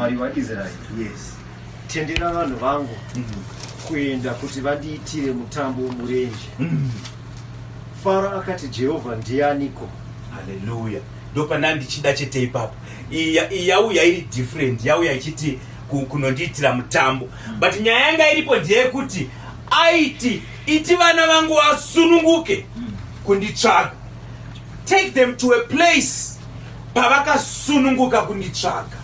Mwari waIsraeri, Yes. Tendera vanhu vangu kuenda kuti vandiitire mutambo murenje. Faro akati, Jehovha ndianiko? Haleluya. Ndopana ndichida chete ipapo. Iyi iyi yauya iri different, yauya ichiti kunondiitira mutambo. But nyaya yanga iripo ndeyekuti aiti iti vana vangu vasununguke kunditsvaga. Take them to a place pavakasununguka kunditsvaga.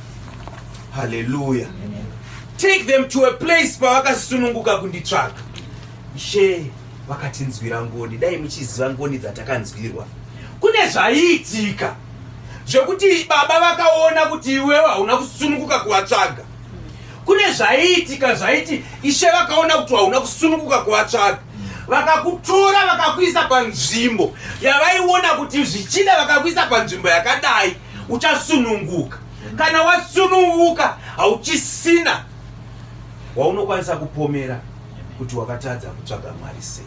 Haleluya. Take them to a place pavakasununguka kunditsvaga. Ishe vakatinzwira ngoni, dai muchiziva ngoni dzatakanzwirwa. Kune zvaiitika zvekuti baba vakaona kuti iwewe hauna kusununguka kuvatsvaga. Kune zvaiitika zvaiti ishe vakaona kuti hauna kusununguka kuvatsvaga, vakakutora vakakuisa panzvimbo yavaiona kuti zvichida vakakuisa panzvimbo yakadai uchasununguka. Kana wasununguka hauchisina waunokwanisa kupomera kuti wakatadza kutsvaga Mwari sei.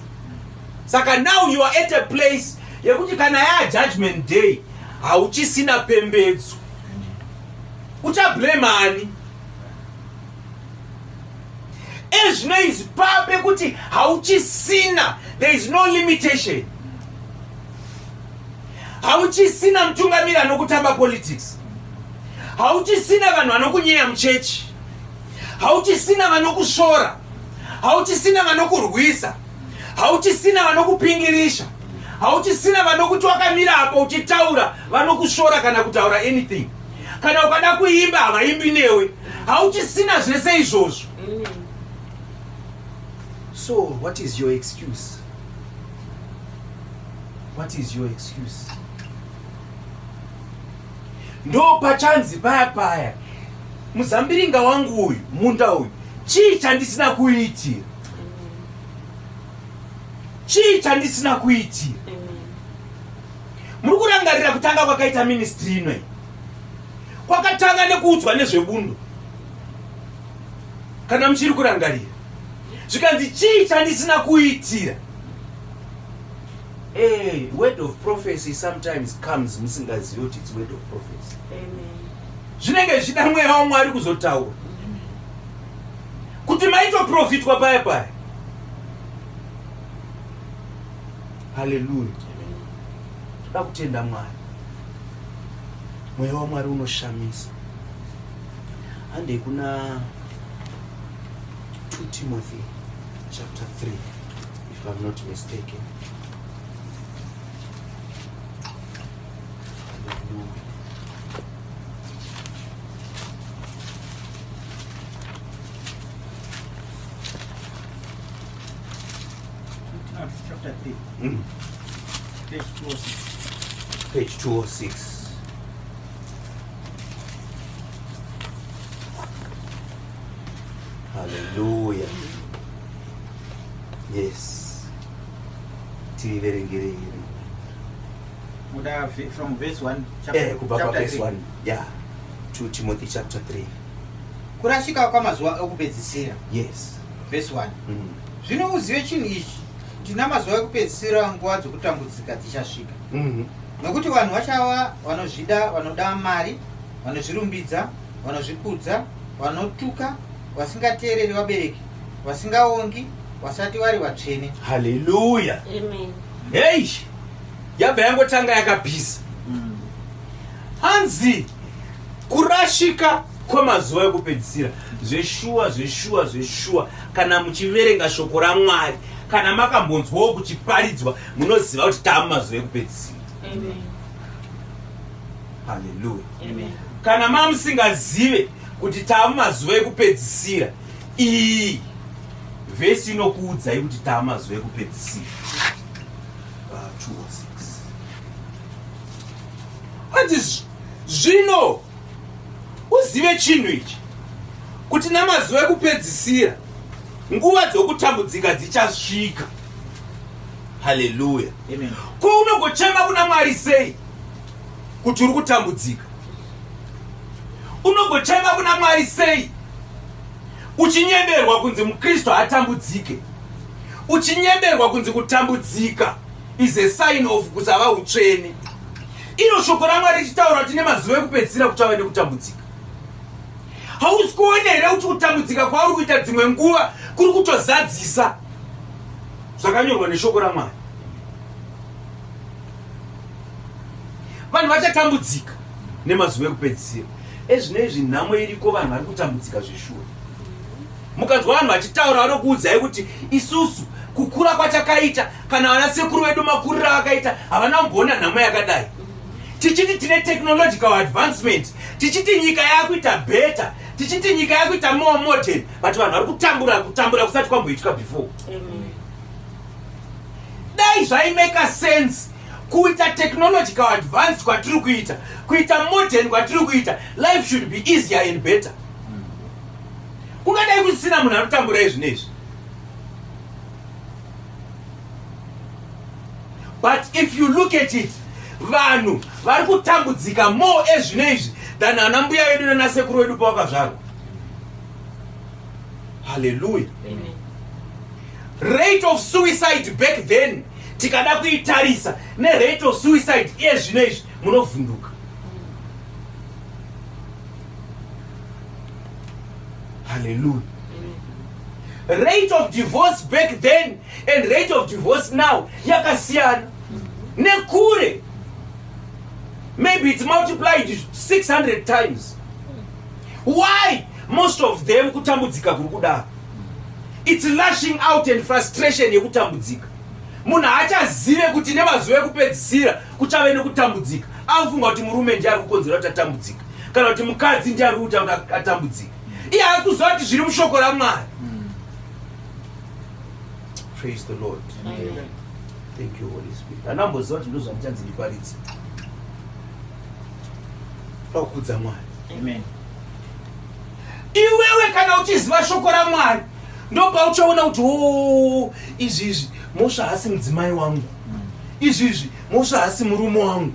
Saka now you are at a place yekuti kana yaa judgment day hauchisina pembedzo, uchablame ani? Ezvino izvi pape kuti hauchisina, there is no limitation, hauchisina mutungamiri anokutamba politics, hauchisina vanhu vanokunyeya muchechi, hauchisina vanokusvora, hauchisina vanokurwisa, hauchisina vanokupingirisha, hauchisina vanokuti wakamira apo uchitaura vanokusvora kana kutaura anything. Kana ukada kuimba havaimbi newe, hauchisina zvese izvozvo. So what is your excuse? What is your excuse? Ndo pachanzi paya paya, muzambiringa wangu uyu, munda uyu, chii chandisina kuitira? Chii chandisina kuitira? Muri kurangarira kutanga kwakaita ministry ino iyi? Kwakatanga nekuudzwa nezvebundo. Kana muchiri kurangarira, zvikanzi chii chandisina kuitira? Hey, word of prophecy sometimes comes musingazivi kuti it's word of prophecy. Zvinenge zvichida mweya waMwari kuzotaura kuti maitoprofitwa paya paya. Haleluya. Toda kutenda Mwari. Mweya waMwari unoshamisa. Handei kuna 2 Timothy chapter 3 if I'm not mistaken. Hallelujah. Chapter 3. Page 206. Page 206. Hallelujah. Yes. Tiverengerei. Muda from verse 1 chapter, Kubva pa chapter verse 3. 1. Yeah. 2 Timothy chapter 3. Kurashika kwamazuva okupedzisira. Yes. Verse 1. Zvino uzive chinhu ichi, kuti namazuva ekupedzisira nguva dzokutambudzika dzichasvika. Nokuti vanhu vachava vanozvida, vanoda mari, vanozvirumbidza, vanozvikudza, vanotuka, vasingateereri vabereki, vasingaongi, vasati vari vatsvene. Hallelujah. Amen. Hey, yabva yangotanga yakapisa. Hanzi kurashika kwemazuva ekupedzisira. Zveshuwa, zveshuwa, zveshuwa. Kana muchiverenga shoko raMwari, kana makambonzwawo kuchiparidzwa, munoziva kuti taa mumazuva ekupedzisira. Amen. Hallelujah. Amen. Kana mamusingazive kuti taa mumazuva ekupedzisira, iyi vhesi inokuudzai kuti taa mumazuva ekupedzisira. 206. Hanzi zvino uzive chinhu ichi, kuti namazuva ekupedzisira nguva dzokutambudzika dzichasvika. Haleluya. Amen. Ko unogochema kuna Mwari sei kuti uri kutambudzika? Unogochema kuna Mwari sei uchinyeberwa kunzi muKristu haatambudzike? Uchinyeberwa kunzi kutambudzika is a sign of kusava utsvene. Iro shoko raMwari richitaura kuti nemazuva ekupedzisira kuchava nekutambudzika. Hausi kuona here kuti kutambudzika kwauri kuita dzimwe nguva kuri kutozadzisa zvakanyorwa neshoko raMwari? Vanhu vachatambudzika nemazuva ekupedzisira ezvino izvi. Nhamo iriko, vanhu vari kutambudzika zveshuwa. Mukanzwa vanhu vachitaura, vanokuudzai kuti isusu kukura kwatakaita, kana vana sekuru vedu makuriro avakaita, havana kumboona nhamo yakadai. Tichiti tine technological advancement, tichiti nyika yakuita better, tichiti nyika yakuita more modern, but vanhu vari kutambura, kutambura kusati kwamboitwa before. Dai zvaimeka sense kuita technological advanced kwatiri kuita, kuita modern kwatiri kuita, life should be easier and better. Kungadai kusisina munhu anotambura izvi neizvi. But if you look at it, vanhu vari kutambudzika more ezvino izvi than ana mbuya vedu nanasekuru vedu pavakazvarwa. Haleluya. Rate of suicide back then, tikada kuitarisa nerate of suicide iye zvino izvi, munovhunduka. Haleluya. Rate of divorce back then and rate of divorce now yakasiyana nekure. Maybe it's multiplied 600 times. Why most of them kutambudzika kuri kudaro? It's lashing out and frustration yekutambudzika. Munhu haachazive kuti nemazuva ekupedzisira kuchave nekutambudzika. Akufunga kuti murume ndiye ari kukonzera kuti atambudzika, kana kuti mukadzi ndiye ari kuita kuti atambudzika. Iye haasi kuziva kuti zviri mushoko raMwari. Praise the Lord. Amen. Thank you, Holy Spirit. Handamboziva kuti ndozvandichanzi ndiparidze. Pakukudza Mwari. Amen. Iwewe kana uchiziva shoko raMwari, ndopauchaona kuti, o, izvi izvi mhosva hasi mudzimai wangu, izvi izvi mhosva hasi murume wangu,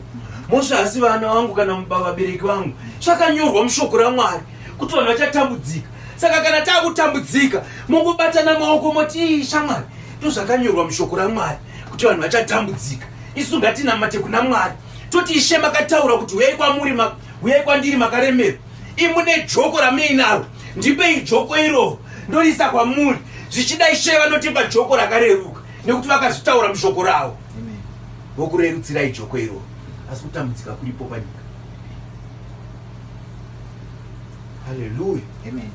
mhosva hasi vana vangu kana vabereki vangu. Zvakanyorwa mushoko raMwari kuti vanhu vachatambudzika. Saka kana taakutambudzika, mongobatana maoko moti, "Ii, shamwari, ndozvakanyorwa mushoko raMwari kuti vanhu vachatambudzika. Isu ngatinamate kuna Mwari, toti, Ishe, makataura kuti uyai kwamuri, uyai kwandiri makaremerwa, imune joko ramuinaro, ndipei joko iroro, ndorisa kwamuri." Zvichida Ishe vanotipa joko rakareruka nekuti vakazvitaura mushoko ravo. Amen. Vokurerutsirai joko iroro. Asi kutambudzika kuripo panyika. Haleluya. Amen.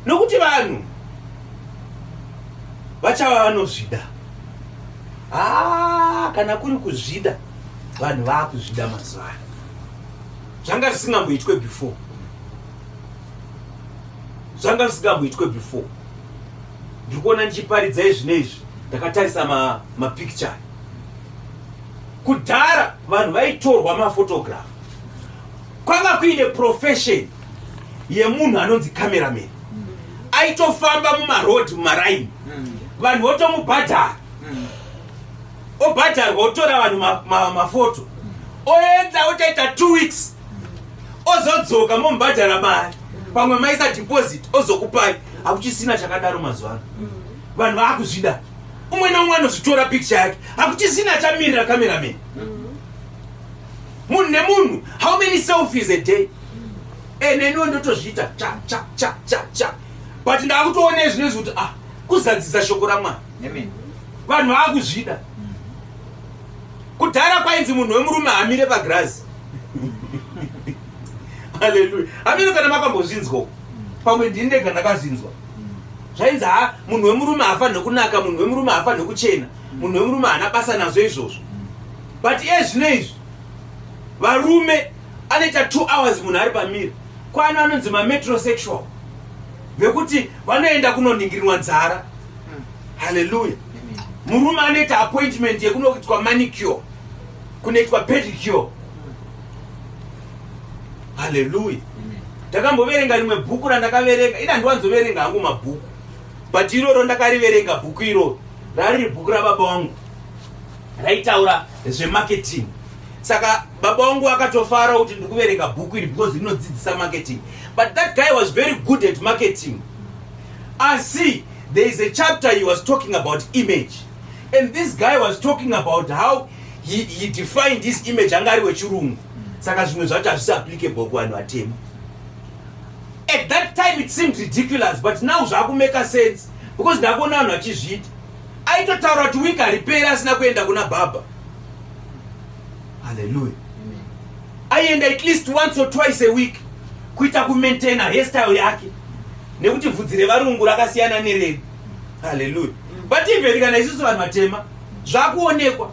Nokuti vanhu vachava vanozvida. Ah, kana kuri kuzvida, vanhu vaakuzvida mazuva ano, zvanga zvisingamboitwe before, zvanga zvisingamboitwe before. Ndiri kuona ndichiparidza izvi neizvi, ndakatarisa mapicture. Kudhara vanhu vaitorwa maphotograph, kwanga kuine profession yemunhu anonzi cameraman. Aitofamba mumarodhi, mumaraini, vanhu votomubhadhara, obhadharwa, otora vanhu mafoto, oenda, otoita 2 weeks, ozodzoka, momubhadhara mari, pamwe maisa deposit, ozokupai. Hakuchisina chakadaro mazuva ano. Vanhu vaakuzvida, umwe naumwe anozvitora picture yake. Hakuchisina achamirira cameraman. Munhu nemunhu, how many selfies a day? E, neniwo ndotozviita, cha cha cha cha cha. But ndakutoona izvinezvi kuti, ah, kuzadzisa shoko raMwari. Amen. Vanhu vaakuzvida. Kudhara kwainzi munhu wemurume haamire pagirazi. Haleluya. Hamino kana makambozvinzwa, pamwe ndini ndega ndakazvinzwa. Zvainzi, ha, munhu wemurume haafaniri kunaka, munhu wemurume haafaniri kuchena, munhu wemurume haana basa nazvo izvozvo. But iye zvino izvi varume anoita 2 hours munhu ari pamira. Kwano anonzi mametrosexual, vekuti vanoenda kunoningirinwa nzara. Haleluya. Murume anoita appointment yekunoitwa manicure, kunoitwa pedicure. Haleluya. Ndakamboverenga rimwe bhuku randakaverenga. Ina ndiwanzoverenga hangu mabhuku, but iroro ndakariverenga. Bhuku iroro rariri bhuku rababa vangu, raitaura zvemarketing. Saka baba vangu akatofara kuti ndikuverenga bhuku iri because rinodzidzisa marketing. But that guy was very good at marketing. Asi there is a chapter he was talking about image, and this guy was talking about how he defined his image. Anga ari wechirungu, saka zvimwe zvacho hazvisi applicable kuvanhu vatema. At that time it seemed ridiculous, but now zvakumeka sense because ndakuona vanhu vachizviita. Aitotaura kuti week hariperi asina kuenda kuna baba. Hallelujah. Aienda at least once or twice a week kuita kumaintaina hairstyle yake nekuti bvudzi revarungu rakasiyana neredu. Hallelujah. But even kana isusu vanhu vatema zvakuonekwa.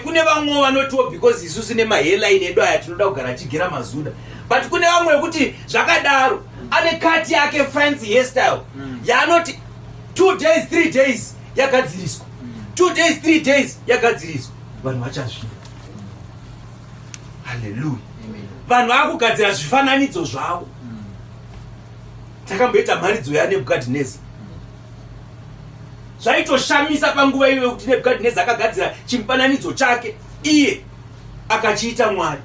Kune vamwe vanotiwo because isusu nemahairline edu aya tinoda kugara chigera mazuda, but kune vamwe vekuti zvakadaro ane kati yake fancy hairstyle yaanoti 2 days 3 days yagadziriswa, 2 days 3 days yagadziriswa. Vanhu vachazvida. Haleluya. Vanhu vakugadzira zvifananidzo zvavo. Takamboita mharidzo yaNebukadhineza. Zvaitoshamisa panguva iyoyo kuti Nebukadhineza akagadzira chimufananidzo chake iye akachiita Mwari.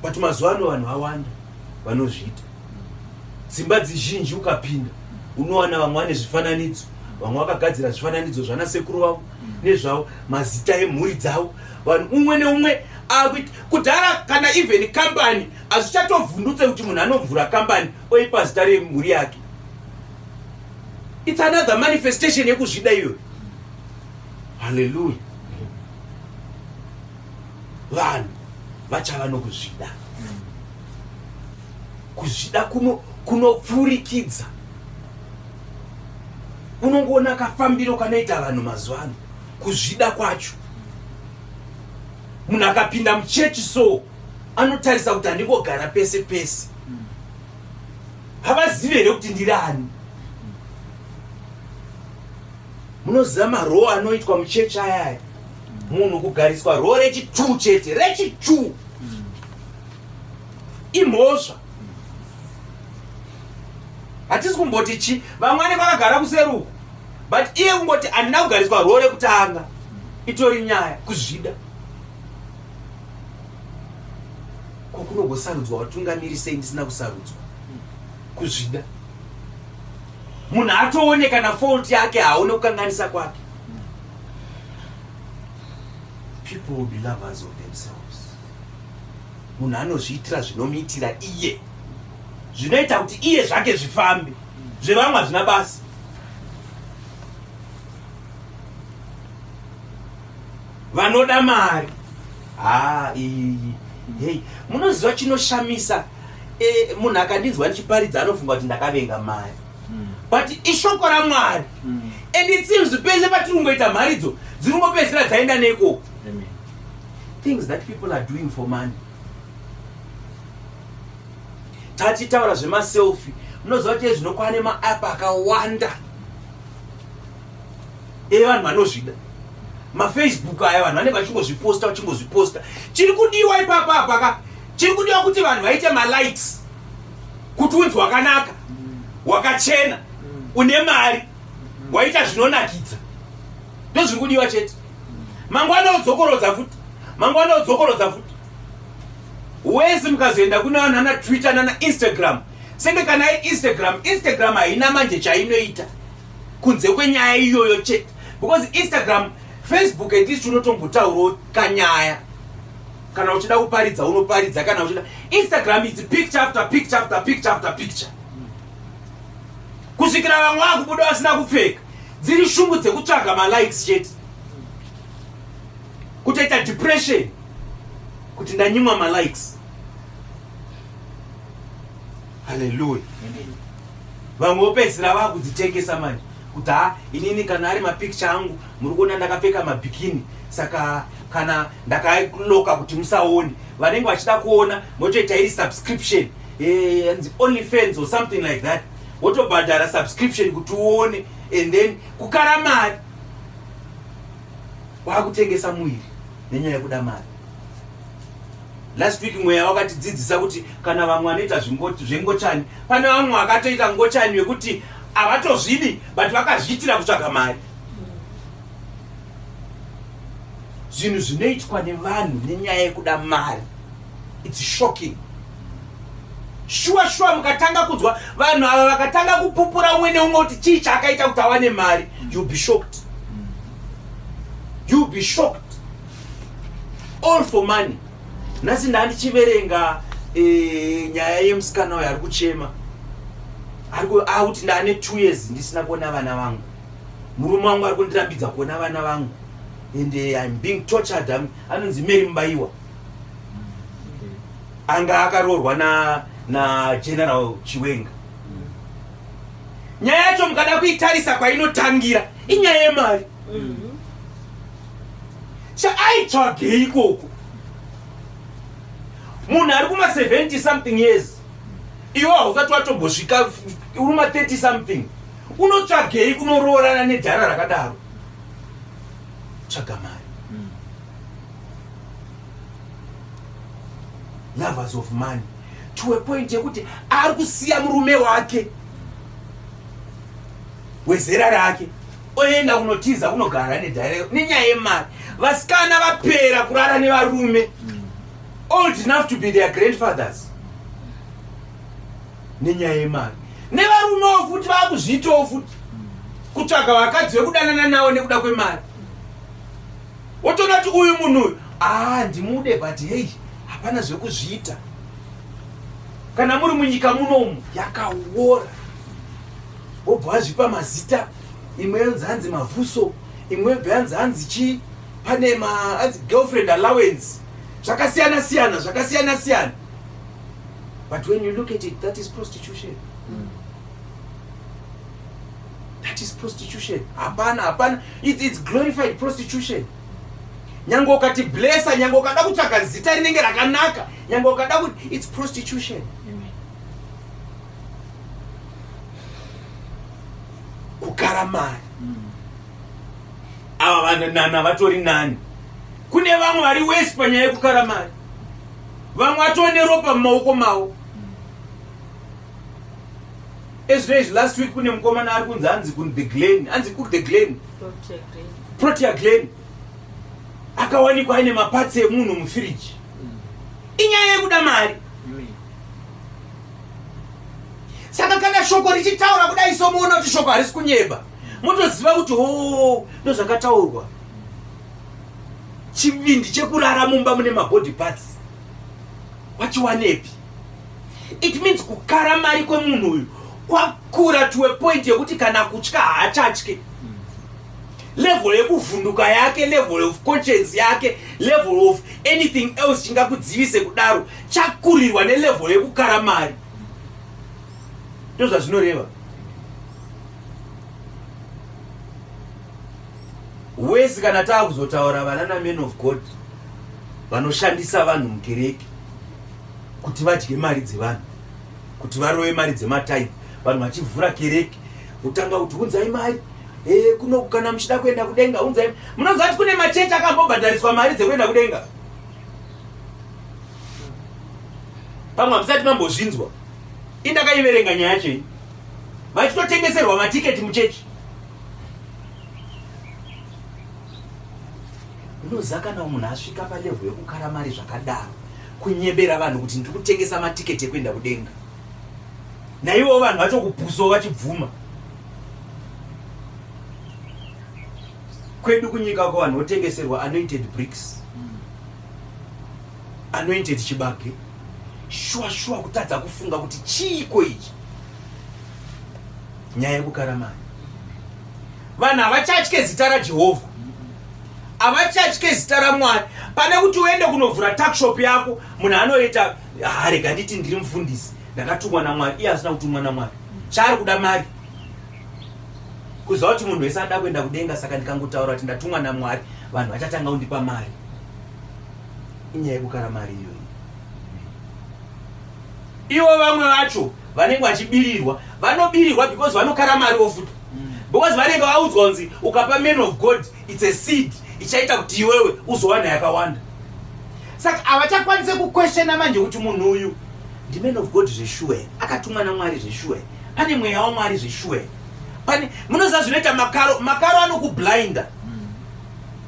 But mazuva ano vanhu vawanda vanozviita. Dzimba dzizhinji ukapinda unowana vamwe vane zvifananidzo, vamwe vakagadzira zvifananidzo zvana sekuru vavo nezvavo, mazita emhuri dzavo. Vanhu umwe neumwe akuita. Kudhara kana even kambani hazvichatovhundutse kuti munhu anovhura kambani oipa zita remhuri yake. It's another manifestation yekuzvida iyoyo. Haleluya. Vanhu vachava nokuzvida. Kuzvida kunopfurikidza. Unongoona kafambiro kanoita vanhu mazuva ano, kuzvida kwacho. Munhu akapinda muchechi so anotarisa kuti handingogara pese pese. Havazivi here kuti ndiri ani? Munoziva marow anoitwa muchechi ayaya, munhu kugariswa row rechi2 chete, rechi2 imhosva. Hatisi kumboti chi vamwe vanenge vakagara kuseruko, but iye kungoti handina kugariswa row rekutanga itori nyaya. Kuzvida ko kunogosarudzwa vatungamiri sei ndisina kusarudzwa? Kuzvida. Munhu atoone kana fault yake, haaone kukanganisa kwake. People will be lovers of themselves. Munhu anozviitira zvinomuitira iye, zvinoita kuti iye zvake zvifambe, zvevamwe hazvina basa. Vanoda mari. Ha, iyi hei, munoziva chinoshamisa, munhu akandinzwa ndichiparidza anofunga kuti ndakavenga mari, but ishoko raMwari. And it seems pese patiri kungoita mharidzo dziri kungopedzisira dzaenda neikoko. Things that people are doing for money. Tachitaura zvemaselfie, munoziva kuti zvinokwana maapp akawanda evanhu vanozvida. MaFacebook aya, vanhu vanenge vachingozviposta, vachingozviposta. Chiri kudiwa ipapa apaka, chiri kudiwa kuti vanhu vaite malikes, kuti unzi wakanaka, wakachena, une mari, waita zvinonakidza. Ndozviri kudiwa chete. Mangwana odzokorodza futi, mangwana odzokorodza futi. Wese mukazoenda kuna vanhu ana Twitter nana Instagram, senge kana iri Instagram, Instagram haina manje chainoita kunze kwenyaya iyoyo chete, because Instagram, Facebook at least unotombotaurawo kanyaya. Kana uchida kuparidza unoparidza, kana uchida. Instagram is picture after picture after picture after picture, kusvikira vamwe vakubuda vasina kupfeka. Dziri shungu dzekutsvaga malikes chete, kutoita depression kuti ndanyimwa malikes. Haleluya. Vamwe vopedzisira vakudzitengesa manje kuti ha, inini kana ari mapicture angu muri kuona ndakapfeka mabikini, saka kana ndakaloka kuti musaone, vanenge vachida kuona motoita iri subscription, Only Fans or something like that, wotobhadhara subscription kuti uone, and then kukara mari, wakutengesa muviri nenyaya yekuda mari. Last week mweya wakatidzidzisa kuti kana vamwe vanoita zvengochani, pane vamwe vakatoita ngochani vekuti havatozvidi, but vakazviitira kutsvaga mari. Zvinhu zvinoitwa nevanhu nenyaya yekuda mari, it's shocking. Shuwa shuwa, mukatanga kunzwa vanhu ava vakatanga kupupura umwe neumwe kuti chii chaakaita kuti awane mari, you'll be shocked, you'll be shocked. All for money. Nhasi ndaa ndichiverenga nyaya yemusikana uyo ari kuchema. Ari kuti ndane 2 years ndisina kuona vana vangu. Murume wangu ari kundirambidza kuona vana vangu and I'm being tortured. Anonzi Mary Mubaiwa, anga akaroorwa naGeneral Chiwenga. Nyaya yacho mukada kuitarisa kwainotangira, inyaya yemari. Chaaitsvagei ikoko? Munhu ari kuma 70 something years, iwe hausati watombosvika, uri ma 30 something, unotsvagei kunoroorana nedhara rakadaro? Tsvaga mari. Lovers of money to a point yekuti ari kusiya murume wake wezera rake, oenda kunotiza kunogara nedhara nenyaya yemari. Vasikana vapera kurara nevarume old enough to be their grandfathers nenyaya yemari. Nevarumewo futi vaakuzviitawo futi, kutsvaga vakadzi vekudanana navo nekuda kwemari. Wotoona kuti uyu munhu uyu, aa, ndimude, but hei, hapana zvekuzviita. Kana muri munyika munomu yakaora, wobva wazvipa mazita. Imwe yonzi hanzi Mavuso, imwe yobva yanzi hanzi chii, pane hanzi girlfriend allowance, zvakasiyana siyana, zvakasiyana siyana. But when you look at it, that is prostitution. That is prostitution. Hapana, hapana, it's glorified prostitution. Nyange ukati blessa, nyange ukada kutsvaga zita rinenge rakanaka, nyange ukada kuti, it's prostitution. Kukara mari. Ava vanana vatori nani kune vamwe vari wesi panyaya yekukara mari. Vamwe vatova neropa mumaoko mavo ezvino izvi. Last week kune mukomana ari kunzi hanzi ku The Glen, hanzi ku The Glen, Protea Glen, akawanikwa aine maparts emunhu mufiriji. Inyaya yekuda mari. Saka kana shoko richitaura kudai, somuona kuti shoko harisi kunyeba, motoziva kuti o, ndozvakataurwa. Chivindi chekurara mumba mune mabody parts wachiwanepi? It means kukara mari kwemunhu uyu kwakura to a point yekuti kana kutya haachatye. Level yekuvhunduka yake, level of conscience yake, level of anything else chingakudzivise kudaro, chakurirwa nelevel yekukara mari. Ndozvazvinoreva. Wesi kana taakuzotaura vana namen of God vanoshandisa vanhu mukereke kuti vadye mari dzevanhu, kuti varove mari dzematithe, vanhu vachivhura kereke, kutanga kuti unzai mari kuno, kana muchida kuenda kudenga unzai. Munoziva kuti kune machechi akambobhadhariswa mari dzekuenda kudenga? Pamwe hamusati mambozvinzwa. Indakaiverenga nyaya yacho iyi, vachitotengeserwa matiketi muchechi. Unoziva, kana munhu asvika palevel yekukara mari zvakadaro, kunyebera vanhu kuti ndiri kutengesa matiketi ekuenda kudenga, naivo vanhu vacho kupusawo vachibvuma. Kwedu kunyika ko vanhu votengeserwa anointed bricks, anointed chibage. Shuwa shuwa, kutadza kufunga kuti chiiko ichi? Nyaya yekukara mari. Vanhu havachatye zita raJehovha, havachatye zita raMwari. Pane kuti uende kunovhura tuckshop yako, munhu anoita, "Ah, rega nditi ndiri mufundisi, ndakatumwa naMwari." Iye asina kutumwa naMwari. Chaari kuda mari, kuziva kuti munhu wese anoda kuenda kudenga, saka ndikangotaura kuti ndatumwa naMwari, vanhu vachatanga kundipa mari. Inyaya yekukara mari iyoyi. Ivo vamwe vacho vanenge vachibirirwa, vanobirirwa because vanokara mariwo futi, because vanenge vaudzwa kunzi ukapa man of God, it's a seed ichaita kuti iwewe uzowana yakawanda. Saka havachakwanise kuquestiona manje kuti munhu uyu ndiman of God zveshuwa, akatumwa naMwari zveshuwa, pane mweya waMwari zveshuwa. Pane, munoziva zvinoita makaro? Makaro anokublinda,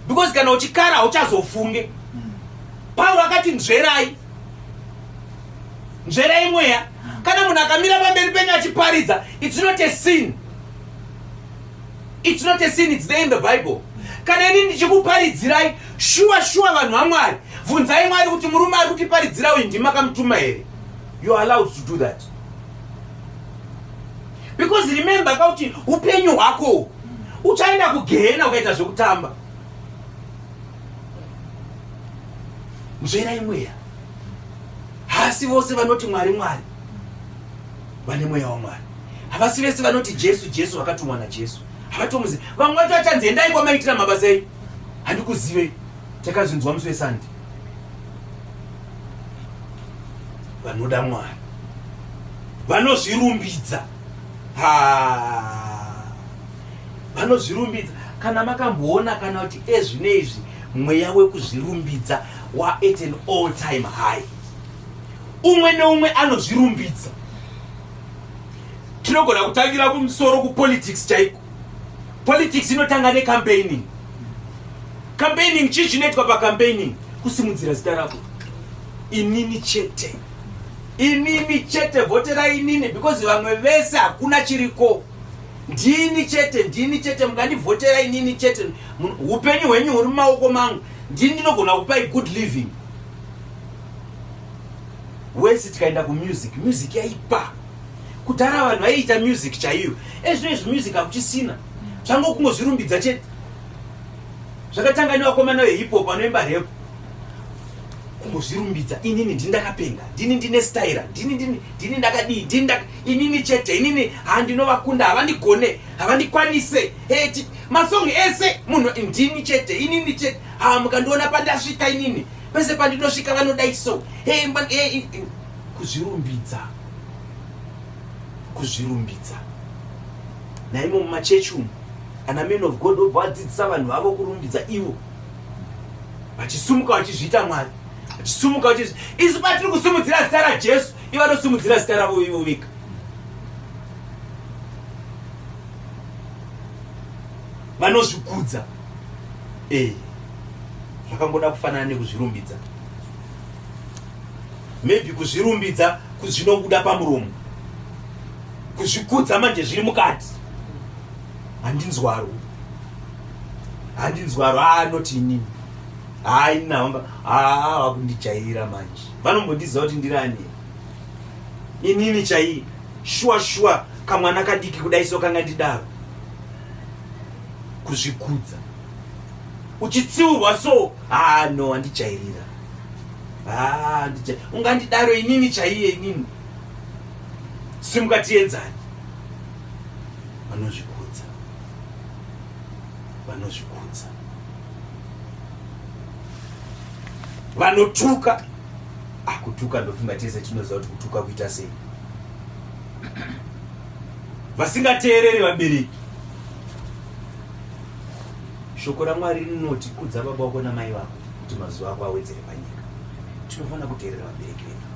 because kana uchikara hauchazofunge. Pauro akati, "Nzverai, nzverai mweya." Kana munhu akamira pamberi penyu achiparidza, it's not a sin, it's not a sin, it's there in the Bible. Kana ini ndichikuparidzirai, shuwa shuwa, vanhu vaMwari, bvunzai Mwari kuti murume ari kutiparidzira uyu ndimakamutuma here. You are allowed to do that. Because remember ka kuti upenyu hwako uchaenda kugehena ukaita zvekutamba. Nzverai mweya. Hasi vose vanoti Mwari Mwari vane mweya waMwari. Havasi vese vanoti Jesu Jesu vakatumwa naJesu. Havatomuzivi. Vamwe vacho vachanzi endai kwamaitira mabasa enyu. Handikuzivei. Takazvinzwa musi weSunday. Vanoda Mwari. Vanozvirumbidza. Ha. Vanozvirumbidza. Kana makamboona kana kuti ezvine izvi mweya wekuzvirumbidza wa at an all time high. Umwe neumwe anozvirumbidza. Tinogona kutangira kumusoro kupolitics chaiko. Politics inotanga necampaigning. Campaigning chii chinoitwa pacampaigning? Kusimudzira zita rako. Inini chete. Inini chete vhotera inini because vamwe vese hakuna chiriko. Ndini chete, ndini chete mukandivhotera inini chete. Upenyu hwenyu huri mumaoko mangu. Ndini ndinogona kupai good living. Wese tikaenda kumusic, music yaipa. Kudhara vanhu vaiita music chaiyo. Ezvino izvi music hakuchisina. Zvango kungozvirumbidza chete. Zvakatanga nevakomana vehip hop vanoimba rap. Kungozvirumbidza inini ndini ndakapenga, ndini ndine style, ndini ndini ndini ndakadii, ndini ndaka inini chete, inini ha ndinovakunda, havandigone, havandikwanise. Hey, masong ese munhu ndini chete, inini chete. Ha mukandiona pandasvika inini. Pese pandinosvika vanodai so. Hey, hey, kuzvirumbidza. Kuzvirumbidza. Naimo mumachechi umu ana man of God vobva vadzidzisa vanhu vavo kurumbidza ivo vachisumuka vachizviita Mwari, vachisumuka vachizvi isu patiri kusimudzira zita raJesu ivo vanosimudzira zita ravo ivo vega. Vanozvikudza eh, zvakangoda kufanana nekuzvirumbidza. Maybe kuzvirumbidza zvinobuda pamuromo, kuzvikudza manje zviri mukati. Handinzwaro, handinzwaro. Anoti inini hayi namba haa vakundijairira manje, vanombondiziva kuti ndiri ani inini chaiye. Shuwa shuwa kamwana kadiki kudai so kanga ndidaro. Kuzvikudza uchitsiurwa so, haa no, andijairira, haa ungandidaro inini chaiye inini. Simuka tienzani. Vanozvikudza, vanozvikudza, vanotuka. Akutuka ndofunga tese tinoziva kuti kutuka kuita sei. Vasingateereri vabereki. Shoko raMwari rinoti kudza baba wako namai vako kuti mazuva ako awedzere panyika. Tinofanira kuteerera vabereki vedu.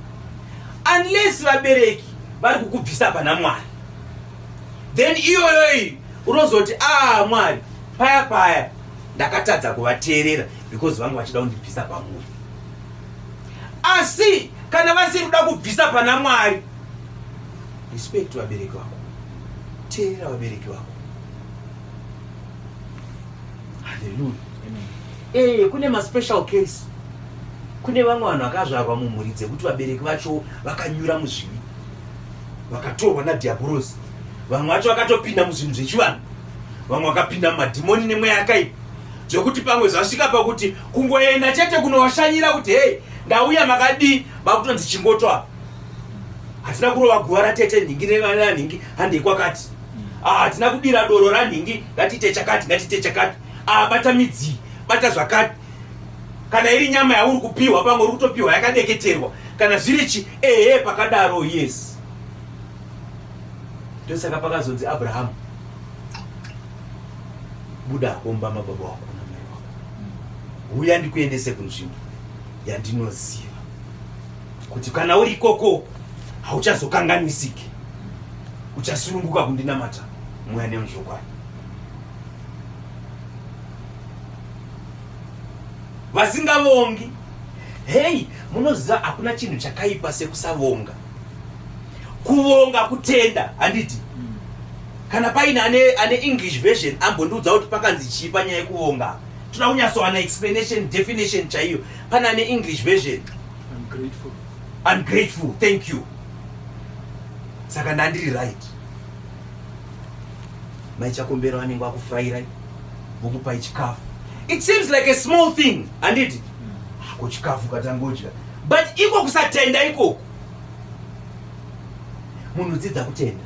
Unless vabereki vari kukubvisa pana Mwari. Then iyoyo iyi unozoti ah Mwari paya paya ndakatadza kuvateerera because vanga vachida kundibvisa pamuri. Asi kana vasiri kuda kubvisa pana Mwari, respect vabereki vako, teerera vabereki vako. Haleluya. Eh, kune maspecial case. Kune vamwe vanhu vakazvarwa mumhuri dzekuti vabereki vacho vakanyura muzvivi, vakatorwa nadhiabhorosi. Vamwe vacho vakatopinda muzvinhu zvechivanhu, vamwe vakapinda mumadhimoni nemweya yakaipa, zvekuti pamwe zvasvika pakuti kungoenda chete kunovashanyira kuti hei ndauya makadii, vakutonzi chingoto apa hatina kurova guva ratete nhingi neranhingi, handei kwakati, hatina kudira doro ranhingi, ngatiite chakati, ngatiite chakati, bata midzi, bata zvakati. Kana iri nyama yauri kupiwa pamwe uri kutopiwa yakadeketerwa, kana zviri chi ehe pakadaro, yes. Ndosaka pakazonzi Abrahamu buda mumba mababa wako namai wako, huya ndikuendese kunzvimbo yandinoziva kuti kana uri ikoko hauchazokanganisiki, uchasununguka kundinamata mweya nemuzvokwadi. Vasingavongi. Hei, munoziva hakuna chinhu chakaipa sekusavonga. Kuvonga kutenda, handiti? Kana paine ane English version ambondiudza kuti pakanzi chii panyaya yekuvonga. Toda kunyatsowana explanation, definition chaiyo. Pane ane English version. Ungrateful. Ungrateful, thank you. Saka ndandiri right. Mai Chakombera vanenge vakufurayirai, vokupai chikafu. It seems like a small thing, handiti? Ko chikafu katangodya, but iko kusatenda ikoko. Munhu dzidza kutenda,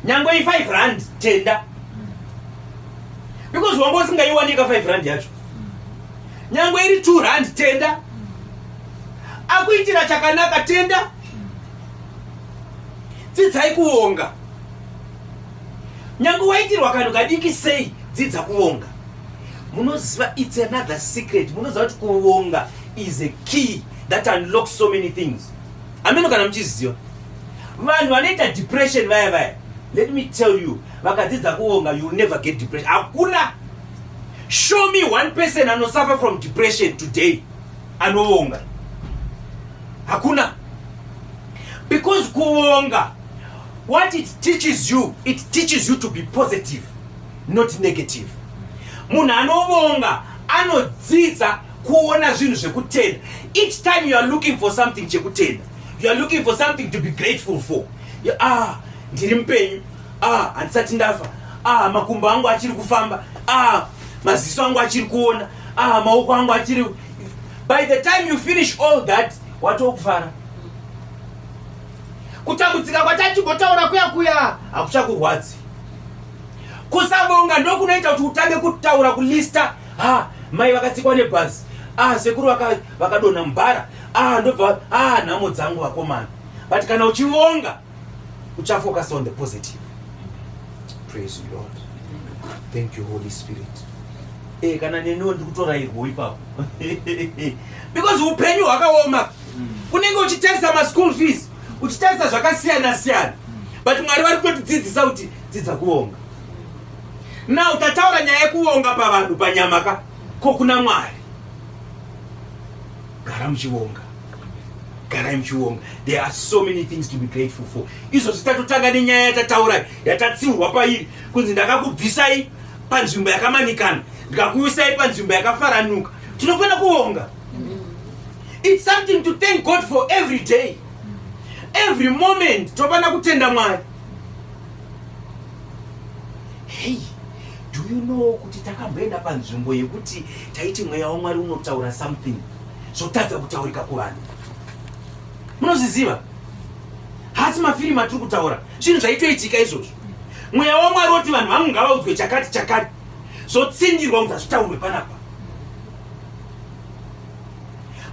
nyange i5 rand, tenda, because wanga usingaiwanika 5 rand yacho. Nyange iri 2 rand, tenda. Akuitira chakanaka, tenda. Dzidzai kuvonga. Nyange waitirwa kanhu kadiki sei, dzidza kuvonga. Munoziva, it's another secret. Munoziva kuti kuvonga is a key that unlocks so many things. Ameno kana muchiziva, vanhu vanoita depression vaya vaya, let me tell you, vakadzidza kuvonga, you will never get depression. Hakuna. Show me one person anosuffer from depression today anovonga. Hakuna. Because kuvonga, what it teaches you, it teaches you to be positive, not negative. Munhu anovonga anodzidza kuona zvinhu zvekutenda. Each time you are looking for something chekutenda, you are looking for something to be grateful for. Ah, ndiri mupenyu. Ah, handisati ndafa. Ah, makumbo angu achiri kufamba. Ah, maziso angu achiri kuona. Ah, maoko angu achiri. By the time you finish all that, watokufara. Kutambudzika kwatachimbotaura kuya kuya hakuchakurwadzi. Kusavonga ndokunoita kuti utange kutaura, kulista: ha, mai vakatsikwa nebhazi. Ah, sekuru vakadonha mubhara. Ah, ndobva, ah, nhamo dzangu vakomana. But kana uchivonga, uchafocus on the positive. Praise the Lord. Thank you, Holy Spirit. Kana neniwo ndiri kutorayirwo ipapo, because upenyu hwakaoma. Unenge uchitarisa maschool fees, uchitarisa zvakasiyana siyana, but Mwari vari kutotidzidzisa kuti dzidza kuvonga. Now tataura nyaya yekuvonga pavanhu, panyama ka. Ko kuna Mwari? Gara muchivonga, garai muchivonga. There are so many things to be grateful for. Izvozvi tatotanga nenyaya yatataura, yatatsiurwa pairi kunzi ndakakubvisai panzvimbo yakamanikana, ndikakuisai panzvimbo yakafaranuka. Tinofanira kuvonga. It's something to thank God for every day, every moment. Tofanira kutenda Mwari. Hey, do you know kuti takamboenda panzvimbo yekuti taiti mweya waMwari unotaura something, zvotadza kutaurika kuvanhu? Munozviziva? Hasi mafirimu atiri kutaura, zvinhu zvaitoitika izvozvo. Mweya waMwari woti vanhu vangu ngavaudzwe chakati chakati, zvotsindirwa kunzi hazvitaurwe panapa.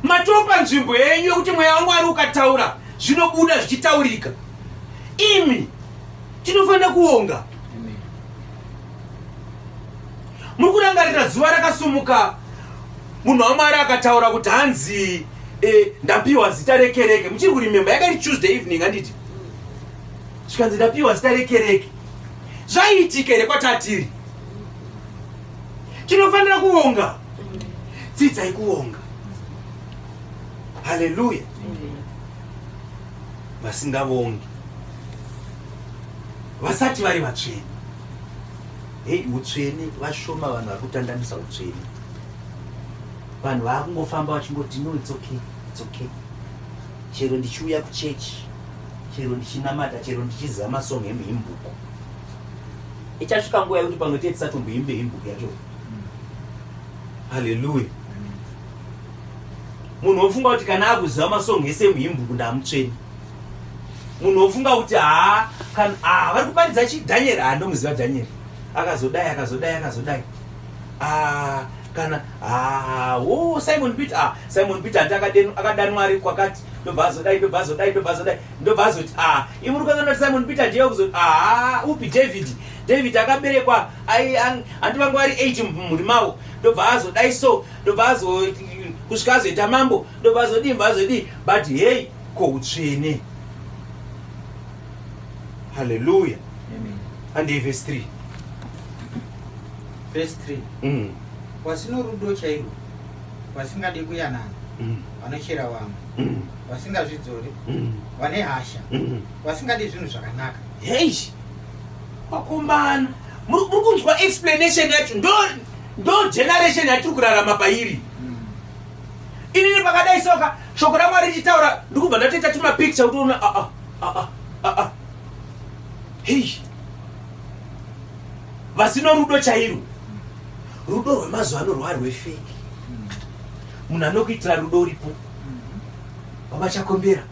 Matopa nzvimbo yenyu yekuti mweya waMwari ukataura, zvinobuda zvichitaurika. Imi, tinofanira kuonga. Muri kurangarira zuva rakasumuka munhu waMwari akataura kuti hanzi ndapiwa zita rekereke? Muchiri kuremember? Yakairi Tuesday evening, handiti? Zvikanzi ndapiwa zita rekereke. Zvaiitika here kwatatiri? Tinofanira kuvonga. Dzidzai kuvonga. Haleluya. Vasingavongi vasati vari vatsvene. Hei, utsvene, vashoma vanhu vari kutandanisa utsvene. Vanhu vaakungofamba vachingoti, "No, it's okay, it's okay, chero ndichiuya kuchechi, chero ndichinamata, chero ndichiziva masong emuhymn book." Ichasvika nguva yekuti pamwe tee tisatomboimbe hymn book yacho. Haleluya. Munhu wofunga kuti kana akuziva masong ese emuhymn book, ndamutsvene. Munhu wofunga kuti haa, kana ah, vari kuparidza chi Daniel, ha, ndomuziva Daniel, akazodai, akazodai, akazodai. Ah, kana ah, oh, Simon Peter, ah, Simon Peter handi akadanwa ari kwakati, ndobva azodai, ndobva azodai, ndobva azodai, ndobva azoti, ah, imuri kukanganwa kuti Simon Peter ndiye kuzoti, ah, upi David, David akaberekwa, handi vanga vari 8 mumhuri mavo, ndobva azodai so, ndobva azo kusvika azoita mambo, ndobva azodii, ndobva azodii. But hey, ko utsvene? Haleluya. Andei verse 3. Verse 3. Vasino rudo chairwo, vasingadi kuyanana, vanochera vamwe, vasingazvidzori, vane hasha, vasingadi zvinhu zvakanaka. Hei, vakomana, muri kunzwa explanation yacho? Ndo generation yatiri kurarama pairi. Inini pakadai soka, shoko raMwari richitaura, ndikubva ndatoita tumapicture kuti una aa aa aa. Hei. Vasino rudo chairwo. Rudo rwemazuva ano rwaa rwefeki. Munhu anokuitira rudo uripo. Baba Chakombera.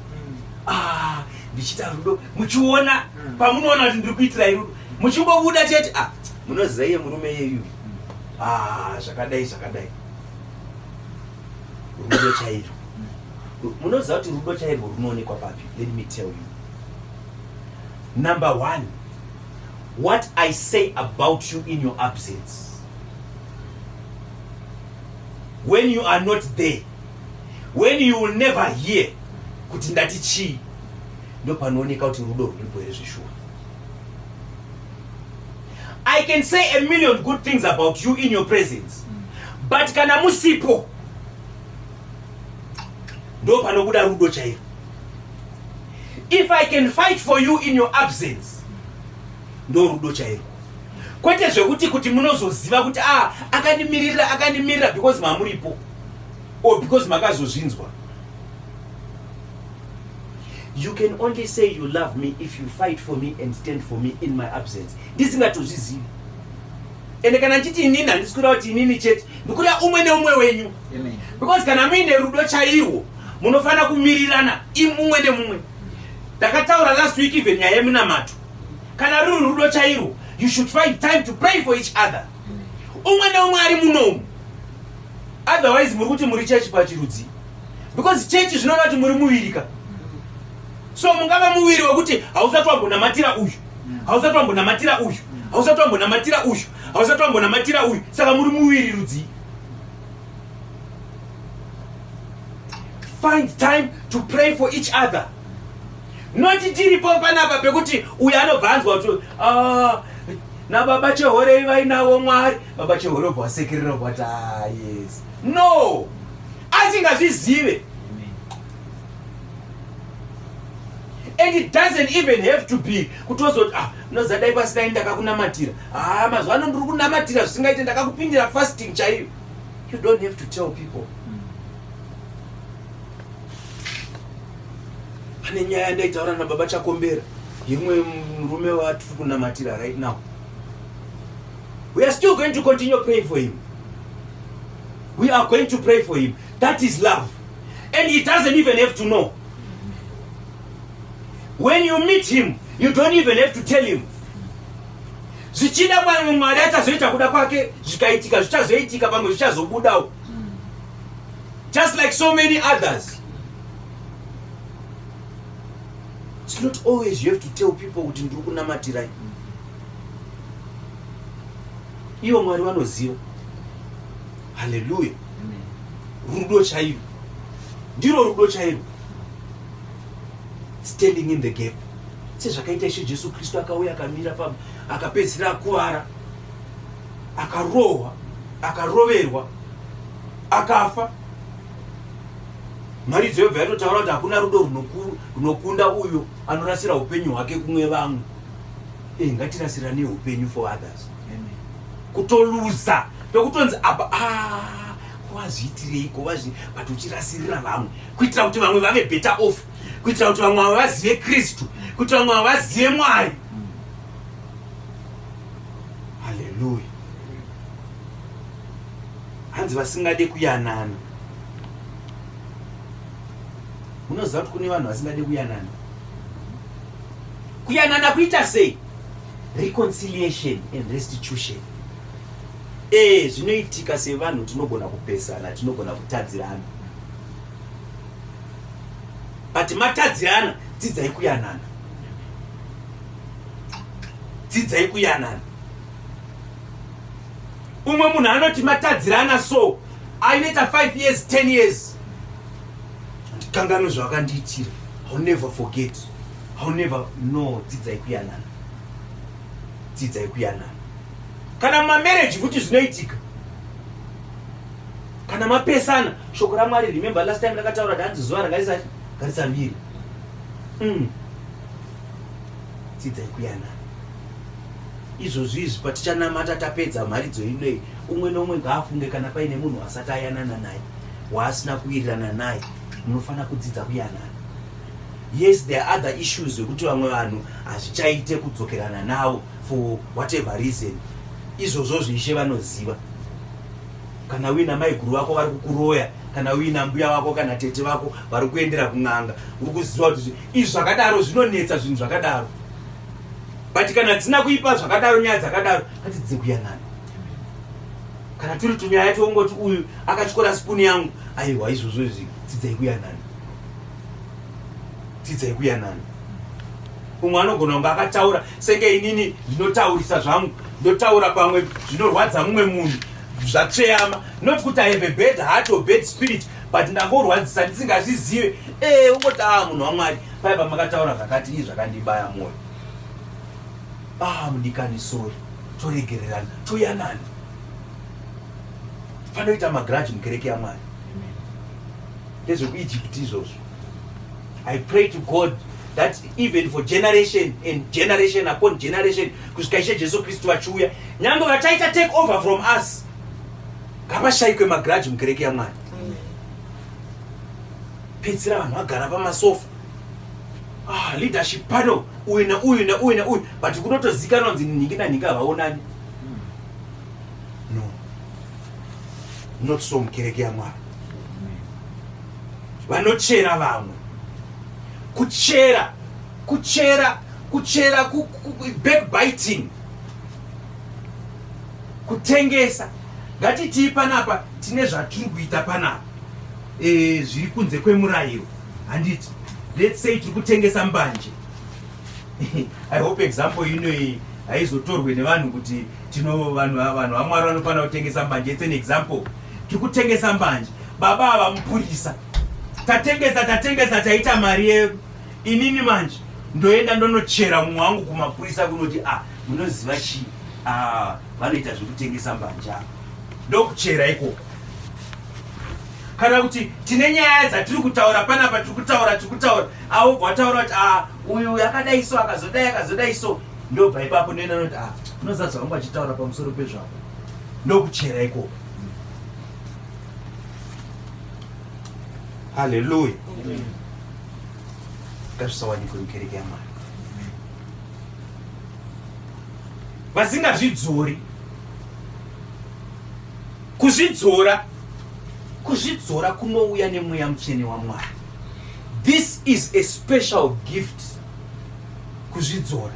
Ah, ndichiita rudo. Muchiona pamunoona kuti ndiri kuitirai rudo. Muchingobuda chete ah, munoziva iye murume iyeyu. Ah, zvakadai zvakadai. Rudo chairwo. Munoziva kuti rudo chairwo runoonekwa papi? Let me tell you. Number one, what I say about you in your absence. When you are not there, when you will never hear kuti ndati chii, ndopanooneka kuti rudo ruripo here zveshuwa. I can say a million good things about you in your presence, but kana musipo ndo panobuda rudo chairo. If I can fight for you in your absence, ndo rudo chairwo. Kwete zvekuti kuti munozoziva kuti ah, akandimirira akandimirira because mamuripo or because makazozvinzwa. You can only say you love me if you fight for me and stand for me in my absence. Ndisingatozvizivi. Ende kana ndichiti inini handisi kureva kuti inini chete, ndikureva umwe neumwe wenyu. Amen. Because kana muine rudo chairwo munofanira kumirirana mumwe nemumwe. Ndakataura last week even nyaya yeminamato. Kana ruri rudo chairwo, you should find time to pray for each other. Umwe neumwe ari munomu. Otherwise muri kuti muri chechi pachirudzi. Because chechi zvinoreva kuti muri muviri ka. So mungava muviri wekuti hausati wambonamatira uyu, hausati wambonamatira uyu, hausati wambonamatira uyu, hausati wambonamatira uyu. Saka muri muviri rudzii? Find time to pray for each other. Not tiripo panapa pekuti uyu anobva anzwa kuti ah, nababa Chehorei vainavo Mwari. Baba Chehore obva vasekerera obva vati ah, yes. No, asingazvizive. And it doesn't even have to be kutozoti ah, unoziva dai pasina ini ndakakunamatira. Ah, mazuva ano ndiri kunamatira zvisingaite, ndakakupindira fasting chaiyo. You don't have to tell people. Pane nyaya yandaitaura nababa Chakombera yemwe murume watiri kunamatira right now. We are still going to continue praying for him. We are going to pray for him. That is love. And he doesn't even have to know. When you meet him, you don't even have to tell him. Zvichida pamwe Mwari achazoita kuda kwake, zvikaitika zvichazoitika, pamwe zvichazobudawo. Just like so many others. It's not always you have to tell people kuti ndiri kunamatirai. Ivo Mwari vanoziva. Hallelujah. Rudo chairo. Ndiro rudo chairo. Standing in the gap. Sezvakaita Ishe Jesu Kristu akauya akamira pa akapedzisira akuvara. Akarohwa, akaroverwa, akafa. Mharidzo yobva yatotaura kuti hakuna rudo runokunda uyo anorasira upenyu hwake kumwe vamwe. Ngatirasirane upenyu for others. Kutoluza pekutonzi apa ah, wazviitireiko wazvi, but uchirasirira vamwe kuitira kuti vamwe vave better off, kuitira kuti vamwe vazive Kristu, kuti vamwe vazive Mwari. Hallelujah. Hanzi vasingade kuyanana. Munoziva kuti kune vanhu vasingade kuyanana. Kuyanana kuita sei? Reconciliation and restitution. Zvinoitika sevanhu, tinogona kupesana, tinogona kutadzirana. But matadzirana, dzidzai kuyanana. Dzidzai kuyanana. Umwe munhu anoti matadzirana so, ainoita 5 years, 10 years. Handikanganwe zvavakandiitira. I'll never forget. I'll never know. Dzidzai kuyanana. Dzidzai kuyanana. Kana mumamarriage futi zvinoitika. Kana mapesana, shoko raMwari, remember last time ndakataura kuti hanzi zuva ngarisaviri. Dzidzai kuyanana. Izvozvi izvi patichanamata tapedza mharidzo inoyi, umwe neumwe ngaafunge kana paine munhu asati ayanana naye, waasina kuwirirana naye, munofanira kudzidza kuyanana. Yes, there are other issues zvekuti vamwe vanhu hazvichaite kudzokerana navo for whatever reason. Izvozvozvo Ishe vanoziva. Kana uina maiguru vako vari kukuroya, kana uina mbuya vako kana tete vako vari kuendera kun'anga, uri kuziva kuti izvi zvakadaro zvinonetsa, zvinhu zvakadaro. But kana dzisina kuipa zvakadaro, nyaya dzakadaro, ngatidzidze kuyanana. Kana turi tunyaya tongoti uyu akatyora sipuni yangu, aiwa, izvozvo izvi, dzidzai kuyanana. Dzidzai kuyanana. Umwe anogona kunge akataura senge inini ndinotaurisa zvangu, ndotaura pamwe zvinorwadza mumwe munhu, zvatsveyama. Not kuti I have a bad heart or bad spirit, but ndangorwadzisa ndisingazvizive. Ungoti munhu waMwari, paya pamakataura zvakati, ii zvakandibaya mwoyo. Mudikani, sorry. Toregererana, toyanana. Panoita magrudge mukereke yaMwari. NdezvekuEgypt izvozvo. I pray to God that even for generation and generation upon generation, kusvika Ishe Jesu Kristu vachiuya, nyange vachaita take over from us, ngavashaikwe magrudge mukereke yaMwari. Pedzisira vanhu vagara pamasofa, leadership pano, uyu neuyu neuyu neuyu, but kunotozikanwa kunzi nhingi nanhingi havaonani. No, not so mukereke yaMwari. Vanochera vamwe, kuchera, kuchera, kuchera, backbiting, kutengesa. Ngatitii panapa tine zvatiri kuita panapa, zviri kunze kwemurayiro, handiti? Let's say tiri kutengesa mbanje. I hope example ino iyi haizotorwe nevanhu kuti tino vanhu vaMwari vanofanira kutengesa mbanje. It's an example. Tiri kutengesa mbanje, baba ava mupurisa, tatengesa, tatengesa, taita mari yedu. Inini manje ndoenda ndonochera mumwe wangu kumapurisa kunoti, munoziva chii, vanoita zvekutengesa mbanje ava. Ndokuchera ikoko. Kana kuti tine nyaya dzatiri kutaura panapa, tiri kutaura, tiri kutaura, avo vataura kuti uyu akadai so, akazodai, akazodai so, ndobva ipapo ndoenda noti, unoziva zvavangu vachitaura pamusoro pezvako. Ndokuchera ikoko. Haleluya. Ngazvisawanikwe mukereke yaMwari. Vasingazvidzori. Kuzvidzora, kuzvidzora kunouya nemweya mutsvene waMwari. This is a special gift. Kuzvidzora.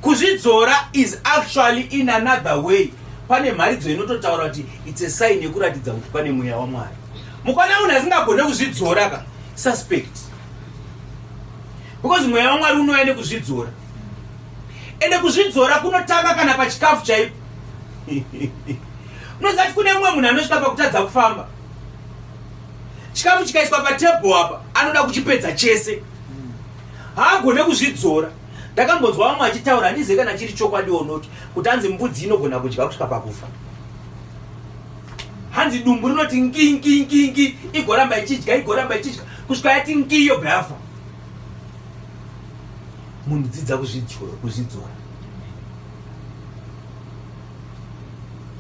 Kuzvidzora is actually in another way. Pane mharidzo inototaura kuti it's a sign yekuratidza kuti pane mweya waMwari. Mukaona munhu asingagone kuzvidzora ka, suspect. Because mweya waMwari unouya nekuzvidzora. Ende kuzvidzora kunotanga kana pachikafu chaipo. Unoziva kuti kune mumwe munhu anosvika pakutadza kufamba. Chikafu chikaiswa patebho apa, anoda kuchipedza chese. Haagone kuzvidzora. Ndakambonzwa vamwe vachitaura, handizivi kana chiri chokwadi or not, kuti hanzi mbudzi inogona kudya kusvika pakufa. Hanzi dumbu rinoti ngi ngi ngi ngi, igoramba ichidya, igoramba ichidya kusvika yati ngi, yobva yafa. Munhu dzidza kuzvidzora.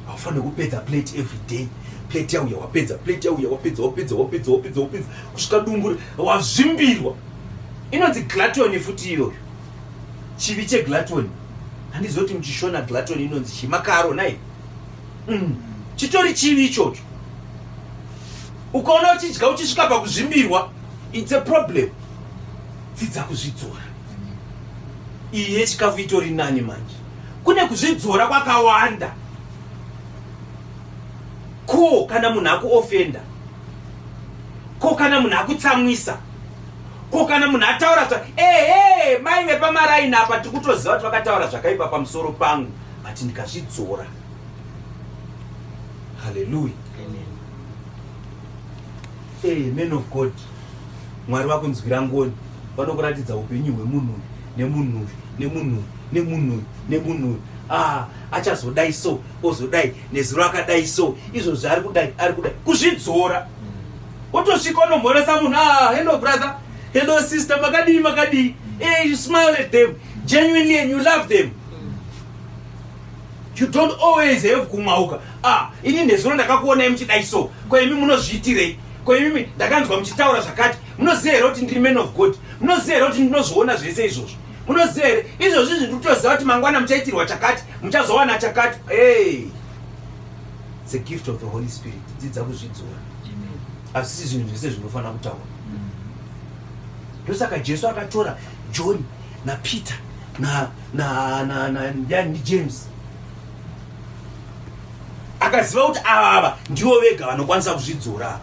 Haufaniri kupedza plate every day. Plate yauya wapedza, plate yauya wapedza, wapedza, wapedza, wapedza, wapedza kusvika dumbu wazvimbirwa. Inonzi gluttony futi iyoyo. Chivi chegluttony. Handizivi kuti muchishona gluttony inonzi chii, makaro nai. Chitori chivi ichocho. Ukaona uchidya uchisvika pakuzvimbirwa, it's a problem. Dzidza kuzvidzora. Iyi yechikafu itori nani manje. Kune kuzvidzora kwakawanda. Ko kana munhu akuofenda, ko kana munhu akutsamwisa, ko kana munhu ataura zva ehe, mai vepamaraini apa tiri kutoziva kuti vakataura zvakaipa pamusoro pangu, but ndikazvidzora. Haleluya. Hey, man of God, Mwari vakunzwira ngoni, vanokuratidza upenyu hwemunhu nemunhu nemunhu nemunhu nemunhu. Achazodai so, ozodai, nezuro akadai so, izvozvi ari kudai, ari kudai. Kuzvidzora. Wotosvika unomhoresa munhu, hello brother, hello sister, makadii, makadii. Hey, you smile at them genuinely and you love them. You don't always have kumwauka. Ini nezuro ndakakuonai muchidai so, ko imi munozviitirei? Ko imi ndakanzwa muchitaura zvakati, munoziva here kuti ndiri man of God? Munoziva here kuti ndinozviona zvese izvozvo? Munoziva here izvozvi? Izvi ndikutoziva kuti kuti mangwana muchaitirwa chakati, muchazowana chakati. Hey, it's a gift of the Holy Spirit. Dzidza kuzvidzora. Hazvisi zvinhu zvese zvinofanira kutaura. Ndosaka Jesu akatora John naPeter na na na na na James, akaziva kuti ava ava ndivo vega vanokwanisa kuzvidzora.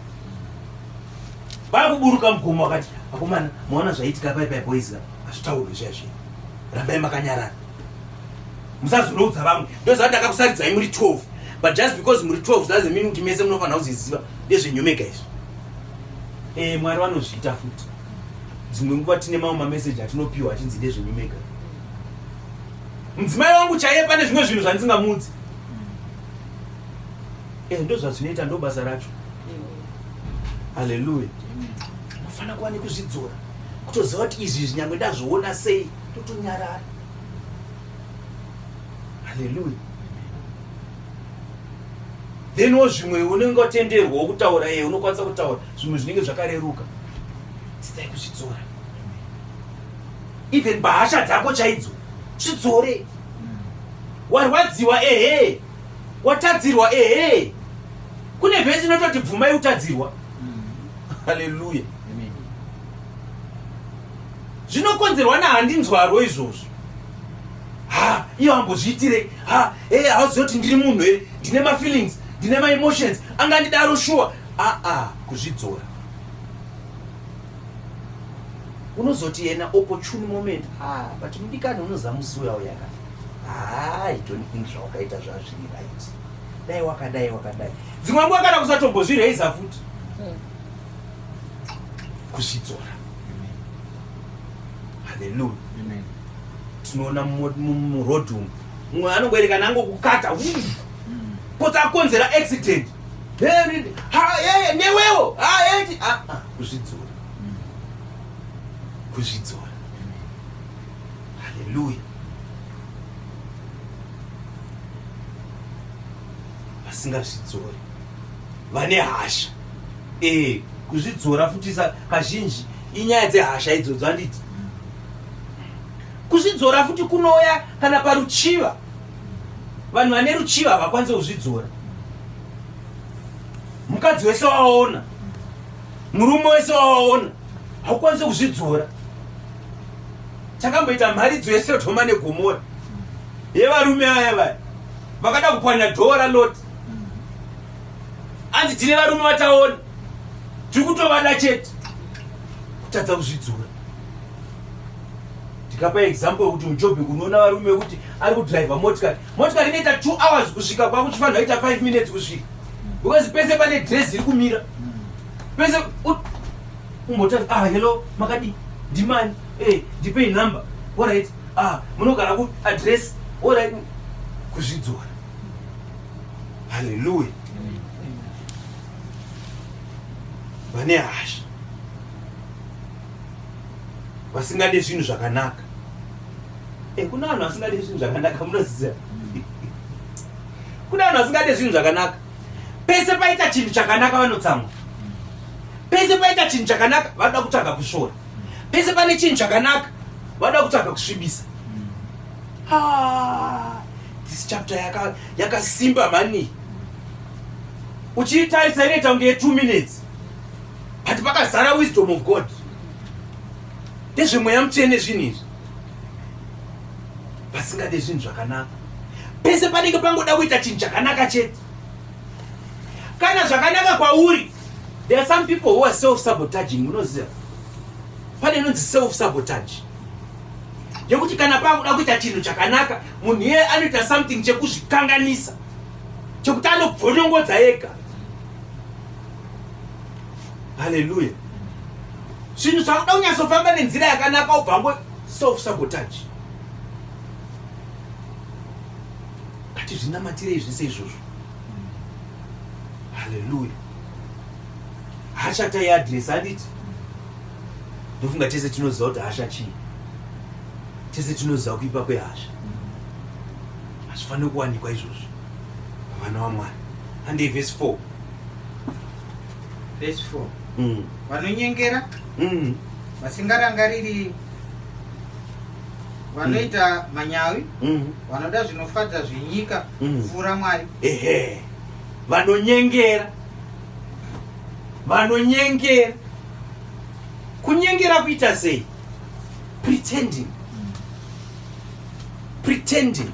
Vakuburuka mugomo, akati, "Akomana, maona zvaitika pai pai? Boys, hazvitaurwe zviya zviya, rambai makanyarara, musazonoudza vamwe. Ndoziva ndakakusaridzai muri 12, but just because muri 12 doesn't mean kuti mese munofanira kuziziva ndezvenyomega izvi." Mwari vanozviita futi. Dzimwe nguva tine mamwe mameseji atinopiwa achinzi ndezvenyomega. Mudzimai wangu chaiye, pane zvimwe zvinhu zvandingamudzi. Ndo zvazvinoita, ndo basa racho. Haleluya. Unofanira kuva nekuzvidzora, kutoziva kuti izvi izvi nyangwe ndazviona sei, totonyarara. Haleluya. Thenwo zvimwe unenge watenderwawo kutaura, iye unokwanisa kutaura zvimwe zvinenge zvakareruka. Dzidzai kuzvidzora, even pahasha dzako chaidzo, zvidzore. Warwadziwa, ehe. Watadzirwa, ehe. Kune vhesi inototi bvumai utadzirwa. Haleluya. Zvinokonzerwa nahandinzwarwo izvozvo. Ha, iye ambozviitirei? Ha, e, hauzivi kuti ndiri munhu here? Ndine mafeelings, ndine maemotions, angandidaro shuwa? Aa, kuzvidzora. Unozoti yena opportune moment, ah, but mudikani, unoziva musi uya uyaka, I don't think zvawakaita zvazviri right, dai wakadai wakadai. Dzimwe nguva kana kusatombozvireisa futi. Kuzvidzora. Haleluya. Tinoona muroad umu, mumwe anongoerekana angokukata, potsa akonzera accident. Newewo kuzvidzora, kuzvidzora. Haleluya. Vasingazvidzori vane hasha. Kuzvidzora futisa kazhinji inyaya dzehasha idzodzo, handiti? Kuzvidzora futi kunouya kana paruchiva. Vanhu vane ruchiva havakwanisi kuzvidzora. Mukadzi wese wawaona, murume wese wawaona, haukwanisi kuzvidzora. Takamboita mharidzo yeSodhoma neGomora yevarume aya vaya vakada kupwanya dhoo raLoti. Anzi tine varume vataona, tiri kutovada chete. Kutadza kuzvidzora. Ndikapa example yekuti muJoburg unoona varume vekuti ari kudhiraivha motikari, motikari inoita 2 hours kusvika kwakuchifanira kuita 5 minutes kusvika, because pese pane dress iri kumira pese. Umbotati, "Ah, hello, makadi? Ndimani? Ndipei number. Alright, ah, munogara ku address? Alright." Kuzvidzora. Haleluya. Vane hasha, vasingade zvinhu zvakanaka. Kuna vanhu vasingade zvinhu zvakanaka, munoziva, kuna vanhu vasingade zvinhu zvakanaka. Pese paita chinhu chakanaka vanotsamwa, pese paita chinhu chakanaka vanoda kutsvaga kusvora, pese pane chinhu chakanaka vanoda kutsvaga kusvibisa. Ah, this chapter yakasimba mani. Uchiitarisa inoita kunge ye2 minutes, but pakazara wisdom of God, ndezvemweya mutsvene zvinhu izvi. Vasingade zvinhu zvakanaka, pese panenge pangoda kuita chinhu chakanaka chete, kana zvakanaka kwauri. There are some people who are self sabotaging. Munoziva pane inonzi self sabotage yekuti kana pakuda kuita chinhu chakanaka, munhu iye anoita something chekuzvikanganisa, chekuti anobvonyongodza ega. Haleluya. Zvinhu zvakuda kunyatsofamba nenzira yakanaka, ubva ngo self sabotage. Ngatizvinamatirei zvese izvozvo. Haleluya. Hasha taiadresa, handiti? Ndofunga tese tinoziva kuti hasha chii, tese tinoziva kuipa kwehasha. Hazvifaniri kuwanikwa izvozvo pavana vaMwari. Handei, vhesi 4. Vhesi 4. Vanonyengera, vasingarangariri. Vanoita manyawi, vanoda zvinofadza zvenyika kupfuura Mwari. Ehe, vanonyengera, vanonyengera. Kunyengera kuita sei? Pretending, pretending.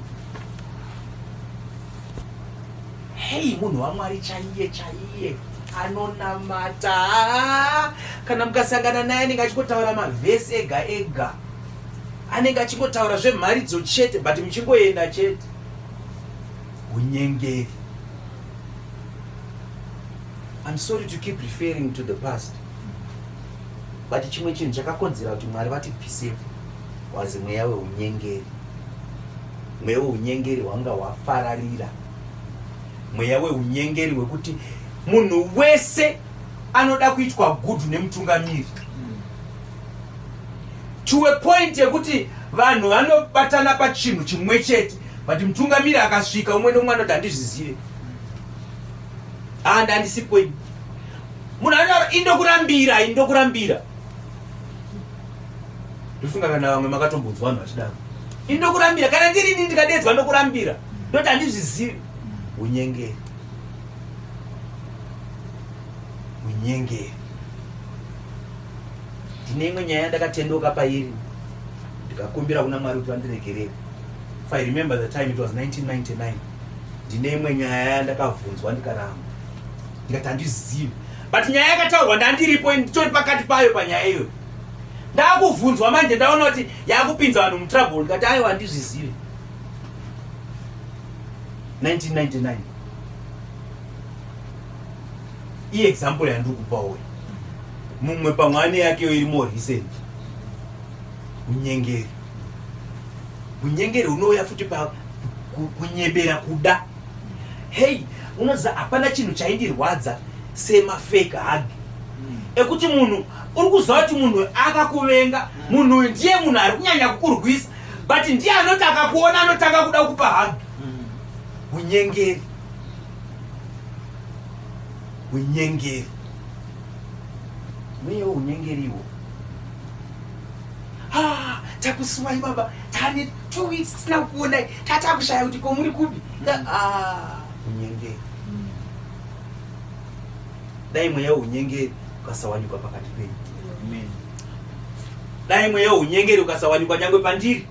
Hei, munhu waMwari chaiye chaiye anonamata, kana mukasangana naye anenge achingotaura mavhesi ega ega, anenge achingotaura zvemharidzo chete, but muchingoenda chete. Unyengeri. I'm sorry to keep referring to the past, but chimwe chinhu chakakonzera kuti Mwari vatibvisepo was mweya weunyengeri. Mweya weunyengeri hwanga hwafararira, mweya weunyengeri wekuti munhu wese anoda kuitwa good nemutungamiri, to a point yekuti vanhu vanobatana pachinhu chimwe chete, but mutungamiri akasvika, umwe neumwe anoti, "Handizvizive, aa, ndandisipo ini." Munhu anotaura, "Indokurambira, indokurambira." Ndofunga kana vamwe makatombonzwa vanhu vachidaro, "Indokurambira." Kana ndiri ini, ndikadedzwa, ndokurambira, ndoti handizvizivi. Unyengeri, unyengeri. Ndine imwe nyaya yandakatendoka pairi, ndikakumbira kuna Mwari kuti vandiregerere. If I remember the time, it was 1999. Ndine imwe nyaya yandakabvunzwa, ndikaramba, ndikati handizivi, but nyaya yakataurwa ndandiripo, nditori pakati payo. Panyaya iyoyo ndakubvunzwa manje, ndaona kuti yakupinza vanhu mutrouble, ndikati, "Aiwa, handizvizivi." 1999, iexample yandiri kupawo. Mumwe pamwe ane yakeyo iri more recent. Unyengeri, unyengeri hunouya futi pa kunyebera kuda. Hei, unoziva, hapana chinhu chaindirwadza semafake hug ekuti munhu uri kuziva kuti munhu akakuvenga. Munhu uyu ndiye munhu ari kunyanya kukurwisa, but ndiye anoti akakuona anotanga kuda kupa hug. Unyengeri, unyengeri, mweya unyengeriwo. Ah, takusuwai baba, tane 2 weeks tisina kukuonai, tatakushaya kuti komuri kupi. Ah, unyengeri. Dai mweya unyengeri ukasawanikwa pakati penyu. Amen. Dai mweya unyengeri ukasawanikwa nyangwe pandiri.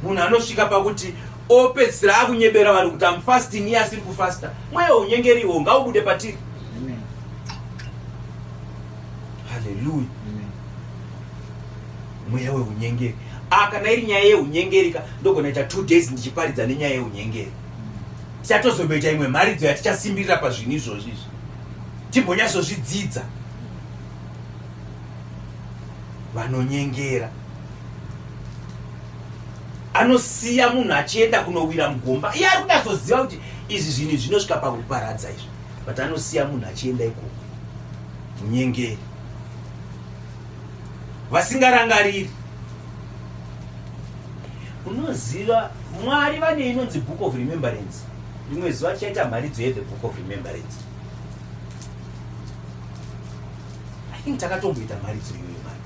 Munhu anosvika pakuti opedzisira akunyebera vanhu kuti am fasting, iye asiri kufasta. Mweya unyengeri iwo ngaubude patiri. Amen. Haleluya. Amen. Mweya weunyengeri. Ah, kana iri nyaya yeunyengeri ka, ndogona ita 2 days ndichiparidza nenyaya yeunyengeri. Tichatozomboita imwe mharidzo yatichasimbirira pazvinhu izvozvi izvi, timbonyatsozvidzidza. Vanonyengera, anosiya munhu achienda kunowira mugomba. Iye ari kunyatsoziva kuti izvi zvinhu zvinosvika pakuparadza izvi, but anosiya munhu achienda ikoko. Munyengeri. Vasingarangariri. Unoziva, Mwari vane inonzi book of remembrance. Rimwe zuva tichaita mharidzo yethe book of remembrance. I think takatomboita mharidzo iyoyo mari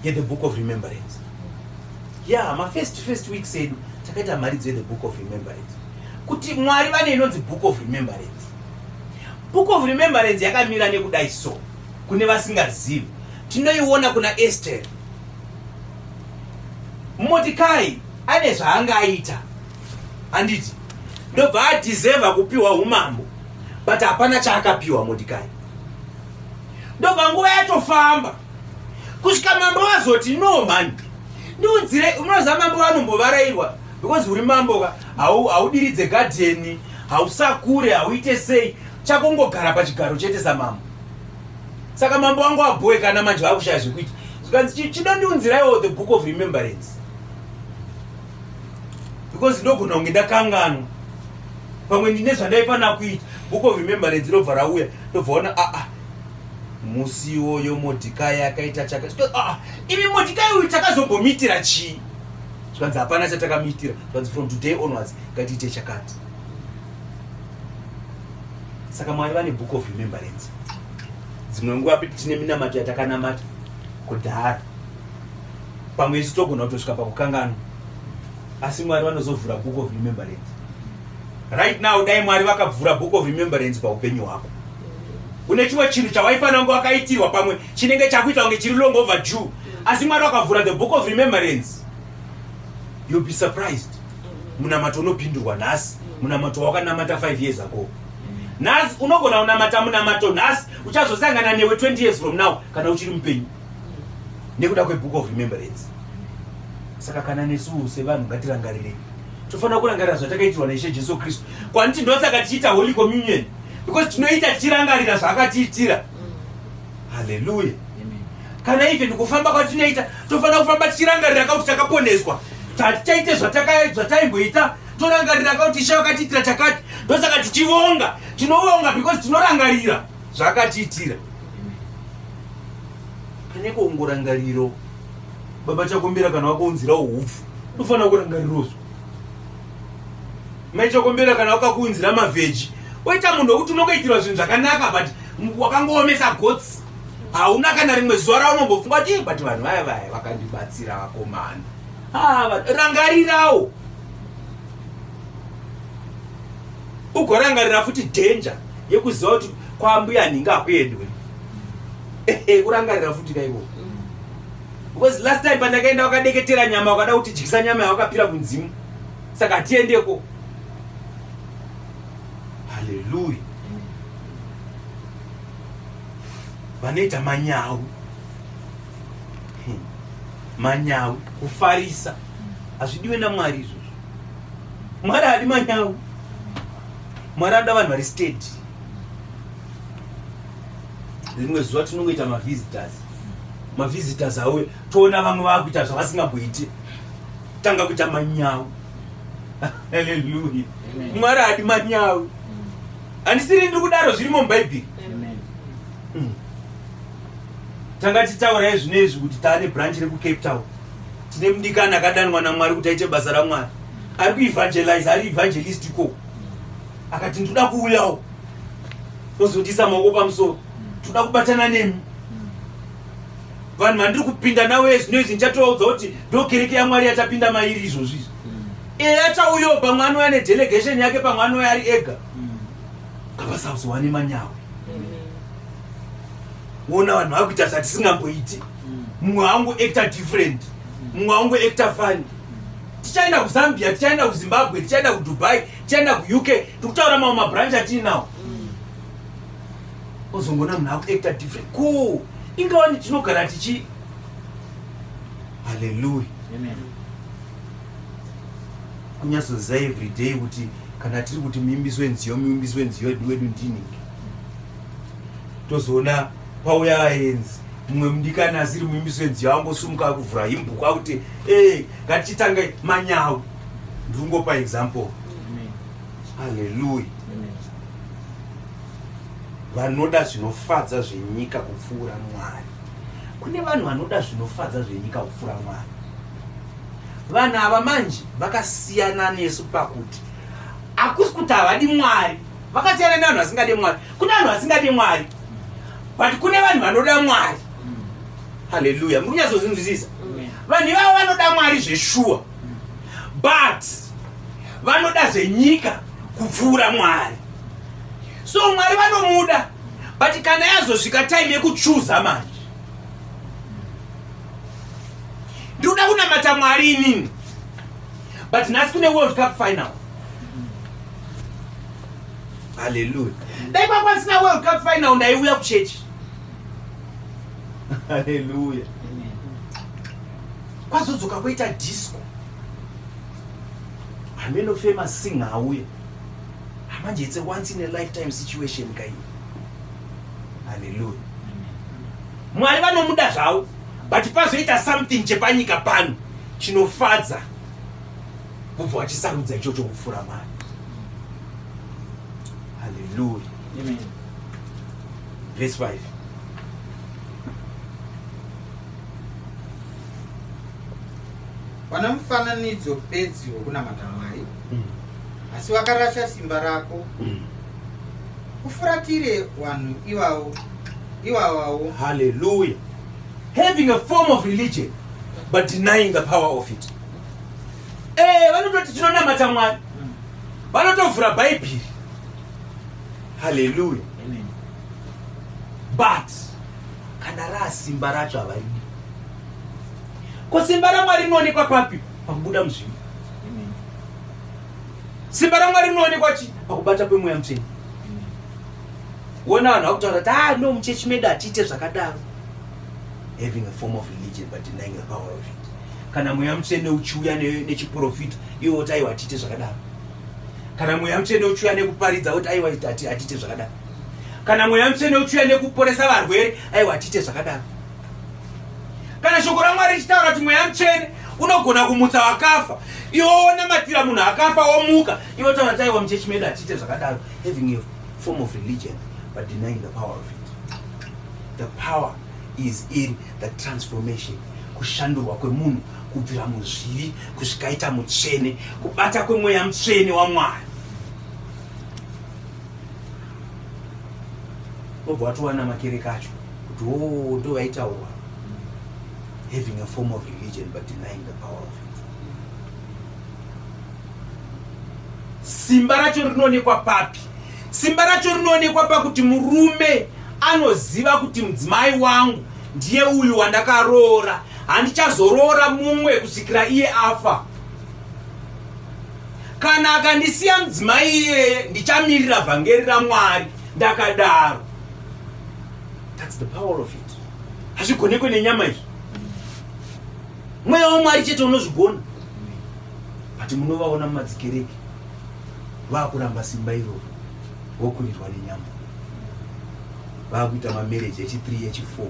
yethe book of remembrance. Yeah, mafirst first weeks edu takaita mharidzo yethe book of remembrance, kuti Mwari vane inonzi book of remembrance. Book of remembrance yakamira nekudai. So kune vasingazivi, tinoiona kuna Ester. Mordecai ane zvaanga aita, handiti? Ndobva adeserva kupiwa umambo, but hapana chaakapiwa Mordecai. Ndobva nguva yatofamba kusvika mambo vazoti, "No man, ndiudzire." Unoziva mambo vanombovarairwa because uri mambo ka, haudiridze gadheni, hausakure, hauite sei, chakongogara pachigaro chete samambo. Saka mambo wangu abhowekana manje, vakushaya zvekuita. Zvikanzi, "Chidondiunziraiwo the book of remembrance, because ndogona kunge ndakanganwa, pamwe ndine zvandaifanira kuita." Book of remembrance robva rauya, ndobva ona, aa, musi iwoyo Modhikai akaita chaka. Aa, imi, Modhikai uyu takazombomuitira chii? Zvikanzi, "Hapana chatakamuitira." Zvikanzi, "From today onwards ngatiite chakati." Saka Mwari vane book of remembrance. Dzimwe nguva tine minamato yatakanamata kudhara. Pamwe isu togona kutosvika pakukanganwa, asi Mwari vanozovhura book of remembrance. Right now, dai Mwari vakavhura book of remembrance paupenyu hwako, une chimwe chinhu chawaifanira kunge wakaitirwa, pamwe chinenge chakuita kunge chiri long overdue, asi Mwari vakavhura the book of remembrance, you'll be surprised. Munamato unopindurwa nhasi, munamato wawakanamata 5 years ago, nhasi unogona kunamata munamato nhasi uchazosangana newe 20 years from now kana uchiri mupenyu, nekuda kwebook of remembrance. Saka kana nesuwo sevanhu ngatirangarirei, tofanira kurangarira zvatakaitirwa naIshe Jesu Kristu. Kwaniti ndosaka tichiita Holy Communion, because tinoita tichirangarira zvaakatiitira. Haleluya! Kana even kufamba kwatinoita, tofanira kufamba tichirangarira kakuti takaponeswa, tatichaite zvataimboita, torangarira kakuti Ishe vakatiitira chakati. Ndosaka tichivonga, tinovonga because tinorangarira zvaakatiitira. Pane kuongorangariro baba Chakombera kana wakaunzirawo hupfu, unofanira kurangarirozvo. Mai Chakombera kana wakakuunzira mavheji, oita munhu wekuti unongoitirwa zvinhu zvakanaka, but wakangoomesa gotsi, hauna kana rimwe zuva raunombofunga kuti, "Eh, but vanhu vaya vaya vakandibatsira vakomana." Ah, rangarirawo, ugorangarira futi danger yekuziva kuti kwambuya nhinga hakuendwe. Kurangarira futi kaiko, because last time pandakaenda wakadeketera nyama, wakada kutidyisa nyama yawakapira kunzimu, saka hatiendeko. Haleluya! Vanoita manyau, manyau, kufarisa hazvidiwe naMwari izvozvo. Mwari haadi manyau, Mwari anoda vanhu vari steady. Rimwe zuva tinongoita mavisitors, mavisitors auye, toona vamwe vakuita zvavasingamboiti, tanga kuita manyau. Haleluya! Mwari haadi manyau. Handisiri ndiri kudaro, zvirimo muBhaibheri. Tanga titaurai zvino izvi kuti taane branch rekuCape Town. Tine mudikani akadanwa naMwari kuti aite basa raMwari, ari kuevangelize, ari evangelist ikoko. Akati, "Ndoda kuuyawo, tozondisa maoko pamusoro, toda kubatana nemi." Vanhu vandiri kupinda navo zvino izvi, ndichatovaudza kuti ndo kereke yaMwari yatapinda mairi izvozvi izvi. E, achauyawo, pamwe anouya nedelegation yake, pamwe anouya ari ega. Ngavasazowane manyawi. Ona vanhu vakuita zvatisingamboiti, mumwe wangu actor different, mumwe wangu actor funny. Tichaenda kuZambia, tichaenda kuZimbabwe, tichaenda kuDubai, tichaenda kuUK, tikutaura mamwe mabranch atiinawo. Ozongona munhu akuacta different ko ingawani tinogara tichi. Haleluya! Kunyatsoziva everyday kuti kana tiri kuti muimbisi wenziyo, muimbisi wenziyo wedu ndiningi, tozoona pauya vaenzi, mumwe mudikani asiri muimbisi wenziyo angosumuka akuvhura hymnbook akuti, "E, ngatichitange manyau." Ndikungopa example. Haleluya! Vanoda zvinofadza zvenyika kupfuura Mwari. Kune vanhu vanoda zvinofadza zvenyika kupfuura Mwari. Vanhu ava manje vakasiyana nesu pakuti hakusi kuti havadi Mwari. Vakasiyana nevanhu vasingadi Mwari. Kune vanhu vasingadi Mwari, but kune vanhu vanoda Mwari. Haleluya! Muri kunyatsozvinzwisisa? Vanhu ivavo vanoda Mwari zveshuwa, but vanoda zvenyika kupfuura Mwari. So Mwari vanomuda, but kana yazosvika time yekuchuza manje, ndinoda kunamata Mwari inini, but nhasi kune World Cup final. Haleluya! Dai kwakwanisina World Cup final, ndaiuya kuchechi. Haleluya! Kwazodzoka kuita disco, hameno famous singer auya manje. It's a once in a lifetime situation kai. Haleluya! Mwari vanomuda zvavo, but pazoita something chepanyika pano chinofadza, kubva vachisarudza ichocho kupfuura Mwari. Haleluya! Verse 5. Vane mufananidzo bedzi wokunamata Mwari, asi vakarasha simba rako. Ufuratire vanhu ivavo ivavawo. Hallelujah! Having a form of religion. but denying the power of it. Eh, vanototi tinonamata Mwari, vanotovhura Bhaibheri, haleluya, but kana raasimba racho havaridi. Ko simba raMwari rinoonekwa papi? Pakubuda muzvivi. Simba raMwari rinoonekwa chi? Pakubata kweMweya Mutsvene. Wona vanhu vakutaura kuti ah no, muchechi medu hatiite zvakadaro, having a form of religion but denying the power of it. Kana Mweya Mutsvene uchiuya nechiprofita, iwe woti aiwa, hatiite zvakadaro. Kana Mweya Mutsvene uchiuya nekuparidza, woti aiwa, hatiite zvakadaro. Kana Mweya Mutsvene uchiuya nekuporesa varwere, aiwa, hatiite zvakadaro. Kana shoko raMwari richitaura kuti Mweya Mutsvene unogona kumutsa vakafa, iwe wonamatira munhu akafa womuka, iwe taura kuti aiwa, muchechi medu hatiite zvakadaro, having a form of religion but denying the power of it. The power is in the transformation, kushandurwa kwemunhu kubvira muzvivi kusvikaita mutsvene, kubata kweMweya Mutsvene waMwari. Obva watowana makereke acho kuti o ndo vaitaurwa, having a form of religion but denying the power of it. Simba racho rinoonekwa papi? Simba racho rinoonekwa pakuti murume anoziva kuti mudzimai wangu ndiye uyu wandakaroora, handichazoroora mumwe kusvikira iye afa. Kana akandisiya mudzimai iyeye, ndichamirira vhangeri raMwari ndakadaro. That's the power of it. Hazvigonekwe nenyama izvi, Mweya waMwari chete unozvigona. But munovaona mumadzikereke vakuramba simba iroro, vokurirwa nenyama, vakuita mamarriage echi3, echi4,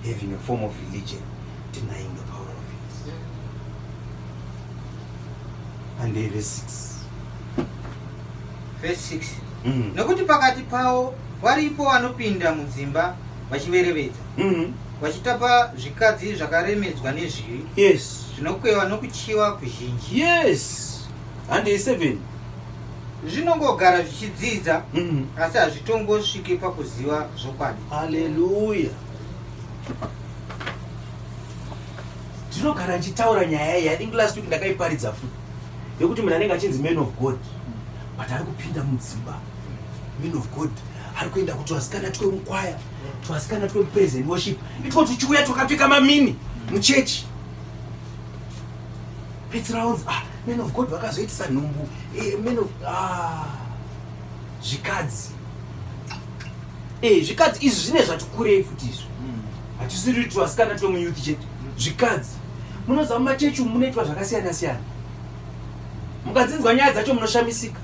having a form of religion, denying the power of it. And verse 6. Verse 6. Nokuti pakati pavo varipo vanopinda mudzimba vachiverevedza, vachitapa zvikadzi zvakaremedzwa nezvivi, zvinokweva nokuchiva kuzhinji. Yes, handei 7. Zvinongogara zvichidzidza, asi hazvitongosviki pakuziva zvokwadi. Haleluya. Ndinogara ndichitaura nyaya iyi. I think last week ndakaiparidza futi, yekuti munhu anenge achinzi man of God but ari kupinda mudzimba. Man of God ari kuenda kuti vasikana twemukwaya, twasikana twemupraise and worship itwo tuchiuya twakapfeka mamini muchechi. Petsera unzi ah, man of God vakazoitisa nhumbu. Man of ah, zvikadzi, zvikadzi izvi zvine zvati kurei futi izvi. Hatisiri twasikana twemuyouth chete, zvikadzi. Munoziva mumachechi umu munoitwa zvakasiyana siyana. Mukadzinzwa nyaya dzacho munoshamisika.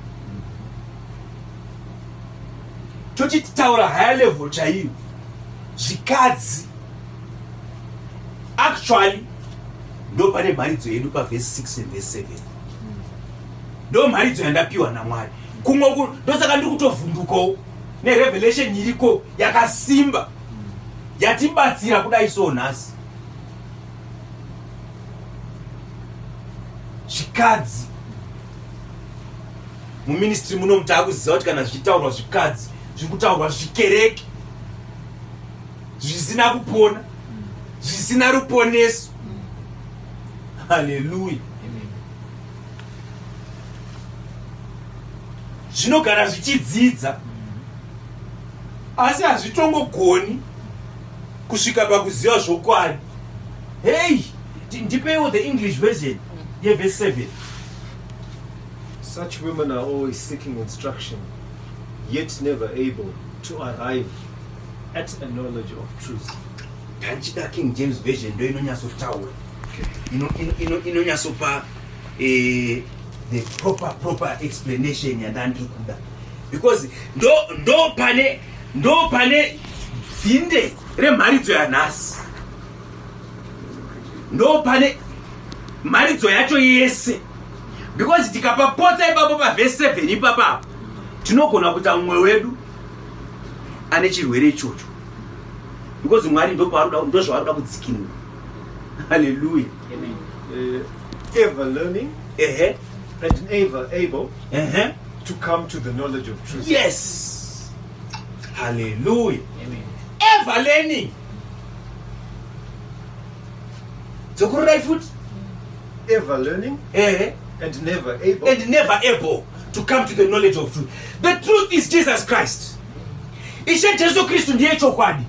Tochitaura higher level chaiyo, zvikadzi. Actually ndo pane mharidzo yedu pavhesi 6 and vhesi 7, ndo mharidzo yandapiwa naMwari. Kumwe ndosaka ndiri kutovhundukawo nerevelation iriko yakasimba yatibatsira kudai. So nhasi zvikadzi muministry muno mutaakuziva kuti kana zvichitaurwa zvikadzi, zviri kutaurwa zvikereke zvisina kupona, zvisina ruponeso. Haleluya. Zvinogara zvichidzidza asi hazvitongogoni kusvika pakuziva zvokwadi. Hei, ndipeiwo the English version yevhesi 7. Such women are always seeking instruction, yet never able to arrive at a knowledge of truth. Ndandichida King James Version, ndo inonyatsotaura, inonyatsopa the proper explanation yandandiri kuda, because ndo pane dzinde remharidzo yanhasi, ndo pane mharidzo yacho yese, because tikapapotsa ipapo pavhesi 7 ipapapo, tinogona kuita mumwe wedu ane chirwere ichocho, because Mwari ndozvaari kuda kudzikinura. Haleluya. Ever learning and ever able to come to the knowledge of truth. Yes, haleluya. Ever learning. Dzokorerai futi. Ever learning. Ehe. And never able. And never able to come to the knowledge of truth. The truth is Jesus Christ. Ishe Jesu Kristu ndiye chokwadi.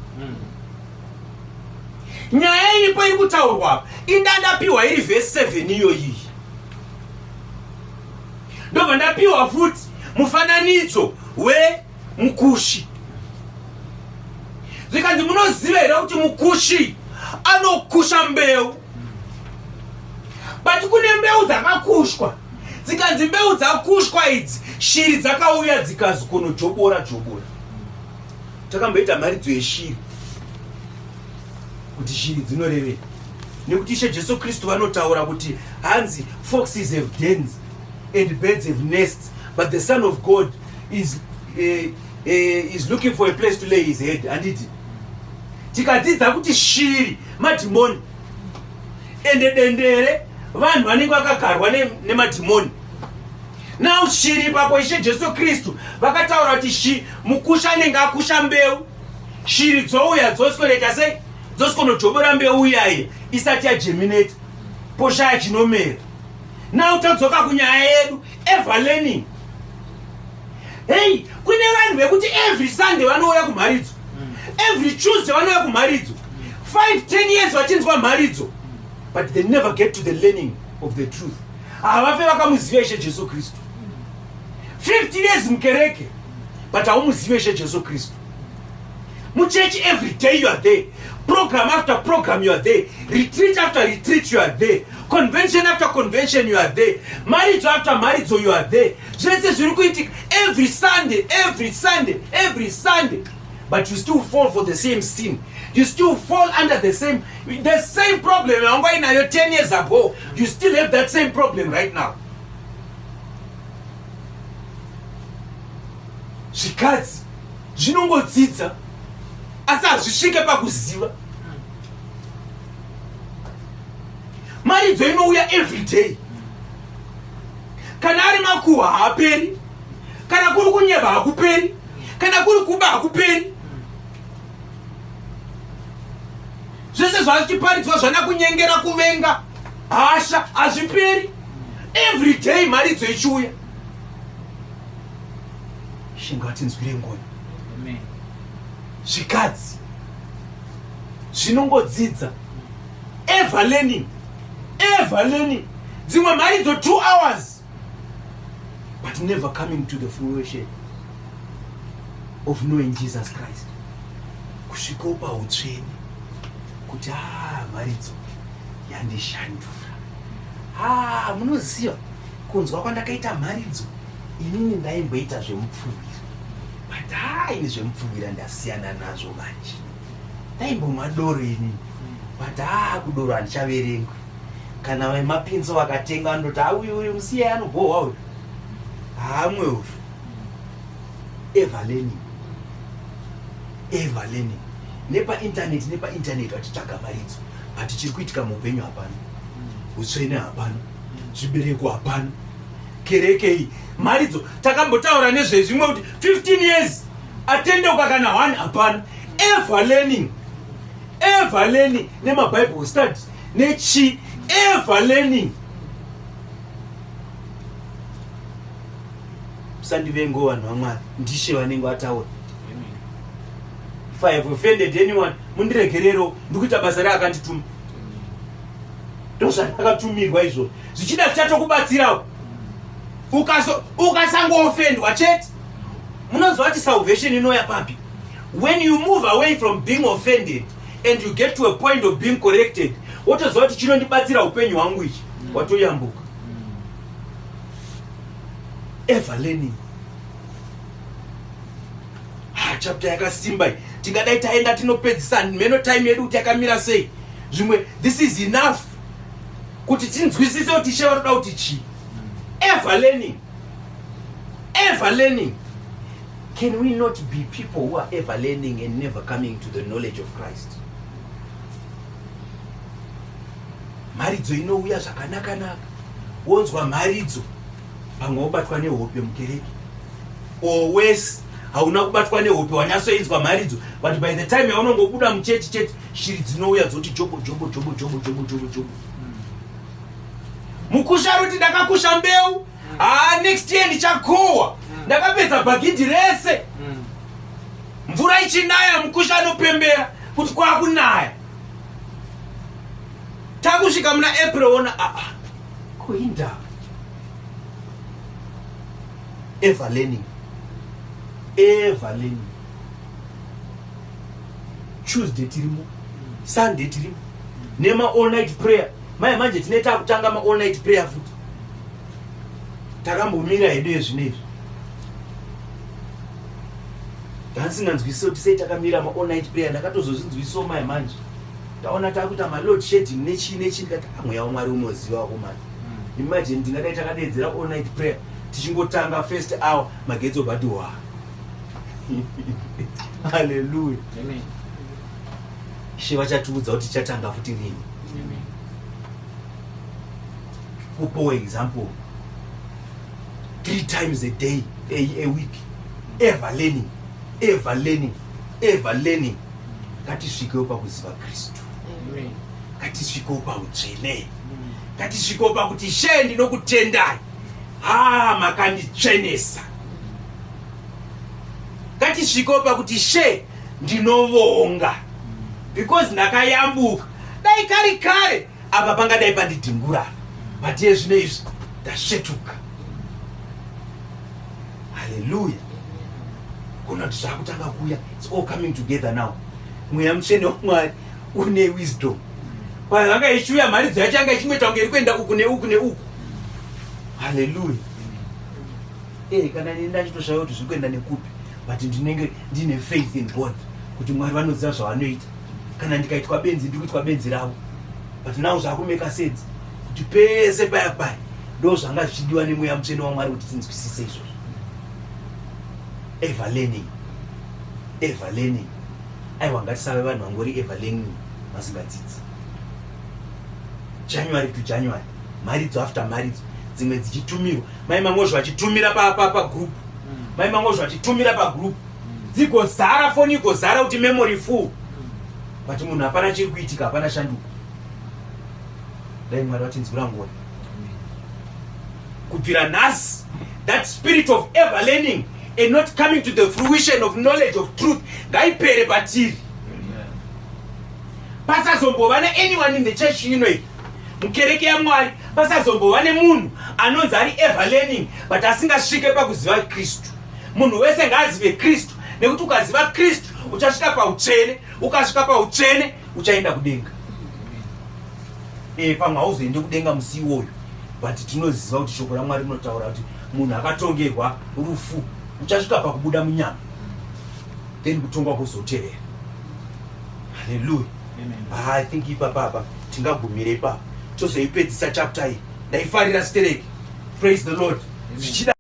Nyaya iripo iri kutaurwa apa inda ndapiwa iri vhesi 7 iyoyi, ndobva ndapiwa futi mufananidzo wemukushi. Zvikanzi munoziva here kuti mukushi anokusha mbeu, but kune mbeu dzakakushwa, dzikanzi mbeu dzakushwa idzi, shiri dzakauya dzikazi kunojobora jobora. Takamboita mharidzo yeshiri kuti shiri dzinorevei, nekuti Ishe Jesu Kristu vanotaura kuti hanzi foxes have dens and birds have nests, but the Son of God is looking for a place to lay his head. Handiti tikadzidza kuti shiri madhimoni, ende dendere vanhu vanenge vakagarwa nemadhimoni. Now shiri ipapo, Ishe Jesu Kristu vakataura kuti shi mukusha anenge akusha mbeu, shiri dzouya dzoswedeta sei, dzoskonojobora mbeu iyayi isati yagerminate, poshaya chinomera. Now todzoka kunyaya yedu, ever learning. Hei, kune vanhu vekuti every Sunday vanouya kumharidzo, every Tuesday vanouya kumharidzo, 5 10 years vachinzwa mharidzo, but they never get to the learning of the truth. Havafe vakamuziva Ishe Jesu Kristu. 50 years mukereke, but haumuzive Ishe Jesu Kristu. Muchechi every day you are there, program after program you are there, retreat after retreat you are there, convention after convention you are there, mharidzo after mharidzo you are there, zvese zviri kuitika every Sunday, every Sunday, every Sunday, but you still fall for the same sin. You still fall under the same problem yawanga inayo 10 years ago. You still have that same problem right now. Zvikadzi zvinongodzidza asi hazvisvike pakuziva. Maridzo inouya every day, kana ari makuhwa haaperi, kana kuri kunyeba hakuperi, kana kuri kuba hakuperi. Zvese zvazvichiparidzwa zvana kunyengera, kuvenga, hasha, hazviperi. Every day mharidzo ichiuya. Shingatinzwire ngoni. Zvikadzi zvinongodzidza, ever learning, ever learning, dzimwe mharidzo 2 hours, but never coming to the fruition of knowing Jesus Christ, kusvikawo pautsvene kuti a mharidzo yandishandura. Ha, munoziva kunzwa kwandakaita mharidzo, inini ndaimboita zvemupfuwira, but ha, ini zvemupfuwira ndasiyana nazvo manje. Ndaimbomwa doro inini, but ha, kudoro handichaverengwi. Kana vemapinzo vakatenga vanondoti, "Ha, uyu uyu musiye, anobhohwa uyu, haamwe uyu." Ever learning, ever learning, nepaintaneti, nepaintaneti vachitsvaga maridzo, but chiri kuitika muupenyu hapana, utsvene hapana, zvibereko hapana. Kereke iyi, mharidzo takambotaura nezvezvimwe kuti 15 years atendeuka kana 1 hapana. Ever learning, ever learning, nemabible studies nechi, ever learning. Musandivengo vanhu vaMwari, ndishe vanenge vataura. If I have offended anyone, mundiregerero. Ndikuita basa reakandituma, ndozvandakatumirwa izvozvo. Zvichida zvichatokubatsirawo ukasangoofendwa chete. Munoziva kuti salvation inoya papi? When you move away from being offended and you get to a point of being corrected, wotoziva kuti chinondibatsira upenyu hwangu ichi, watoyambuka. Ever learning. Ha, chapter yakasimba iyi. Tingadai taenda tinopedzisa mheno time yedu kuti yakamira sei. Zvimwe this is enough kuti tinzwisise kuti Ishe varoda kuti chii. Ever learning, ever learning. Can we not be people who are ever learning and never coming to the knowledge of Christ? Mharidzo inouya zvakanaka-naka, wonzwa mharidzo, pamwe wobatwa nehope mukereke, or worse. Hauna kubatwa nehope, wanyatsoinzwa mharidzo, but by the time yaunongobuda muchechi chete, shiri dzinouya dzoti jobo jobo jobo jobo jobo jobo jobo. Mukusha ruti, "Ndakakusha mbeu, haa, next year ndichakohwa. Ndakapedza bhagidhi rese." Mvura ichinaya, mukusha anopembera kuti kwakunaya. Takusvika muna April, ona, aa, koinda. Ever learning, ever learning. Tuesday tirimo, Sunday tirimo, nema all night prayer. Mai manje tine takutanga ma all night prayer futi. Takambomira hedu yezvino izvi, ndandisinganzwisisi kuti sei takamira ma all night prayer. Ndakatozozvinzwisiso mai manje taona takuita ma load shedding nechii nechii. Ndikati, "Ah, mweya waMwari unoziva wakomana." Imagine ndingadai takadedzera all night prayer, tichingotanga first hour, magetsi obva ati wa. Haleluya. Amen. Ishe vachatiudza kuti tichatanga futi rini. Amen. Kupowa example, three times a day, a week. Ever learning, ever learning, ever learning. Ngatisvikewo pakuziva Kristu. Amen. Ngatisvikewo pautsvene. Ngatisvikewo pakuti, "She, ndinokutendai, ha, makanditsvenesa." Ngatisvikewo pakuti, "She, ndinovonga because ndakayambuka. Dai kari kare apa pangadai pandidhingura, but yezvino izvi ndasvetuka." Haleluya. Kuna kuti zvakutanga kuuya. It's all coming together now. Mweya Mutsvene waMwari une wisdom. Payanga ichiuya, mharidzo yacho yanga ichimboita kunge iri kuenda uku neuku neuku. Haleluya. Kana ini ndachitoshaya kuti zviri kuenda nekupi, but ndinenge ndine faith in God kuti Mwari vanoziva zvavanoita. Kana ndikaitwa benzi, ndiri kuitwa benzi ravo, but now zvakumeka sense kuti pese paya paya ndo zvanga zvichidiwa nemweya Mutsvene waMwari kuti tinzwisise izvozvo. Ever learning, ever learning. Aiwa, ngatisave vanhu vangori ever learning vasingadzidzi. January to January, mharidzo after mharidzo, dzimwe dzichitumirwa, mai Mangozvo vachitumira pagroup, mai Mangozvo vachitumira pagroup, dzigozara foni, igozara kuti memory full, but munhu hapana chiri kuitika, hapana shanduko. Dai Mwari vatinzwira ngoni. Kubvira nhasi, that spirit of ever learning and not coming to the fruition of knowledge of truth ngaipere patiri. Pasazombova neanyone in the church ino iyi, mukereke yaMwari, pasazombova nemunhu anonzi ari ever learning but asingasvike pakuziva Kristu. Munhu wese ngaazive Kristu, nekuti ukaziva Kristu uchasvika pautsvene. Ukasvika pautsvene uchaenda kudenga. Pamwe hauzoende kudenga musi iwoyo, but tinoziva kuti shoko raMwari rinotaura kuti munhu akatongerwa rufu uchasvika pakubuda munyama, then kutongwa kuzotevera. Haleluya. Ah, I think ipapapa tingagumire ipapo, tozoipedzisa chapter iyi. Ndaifarira stereki. Praise the Lord. Zvichida.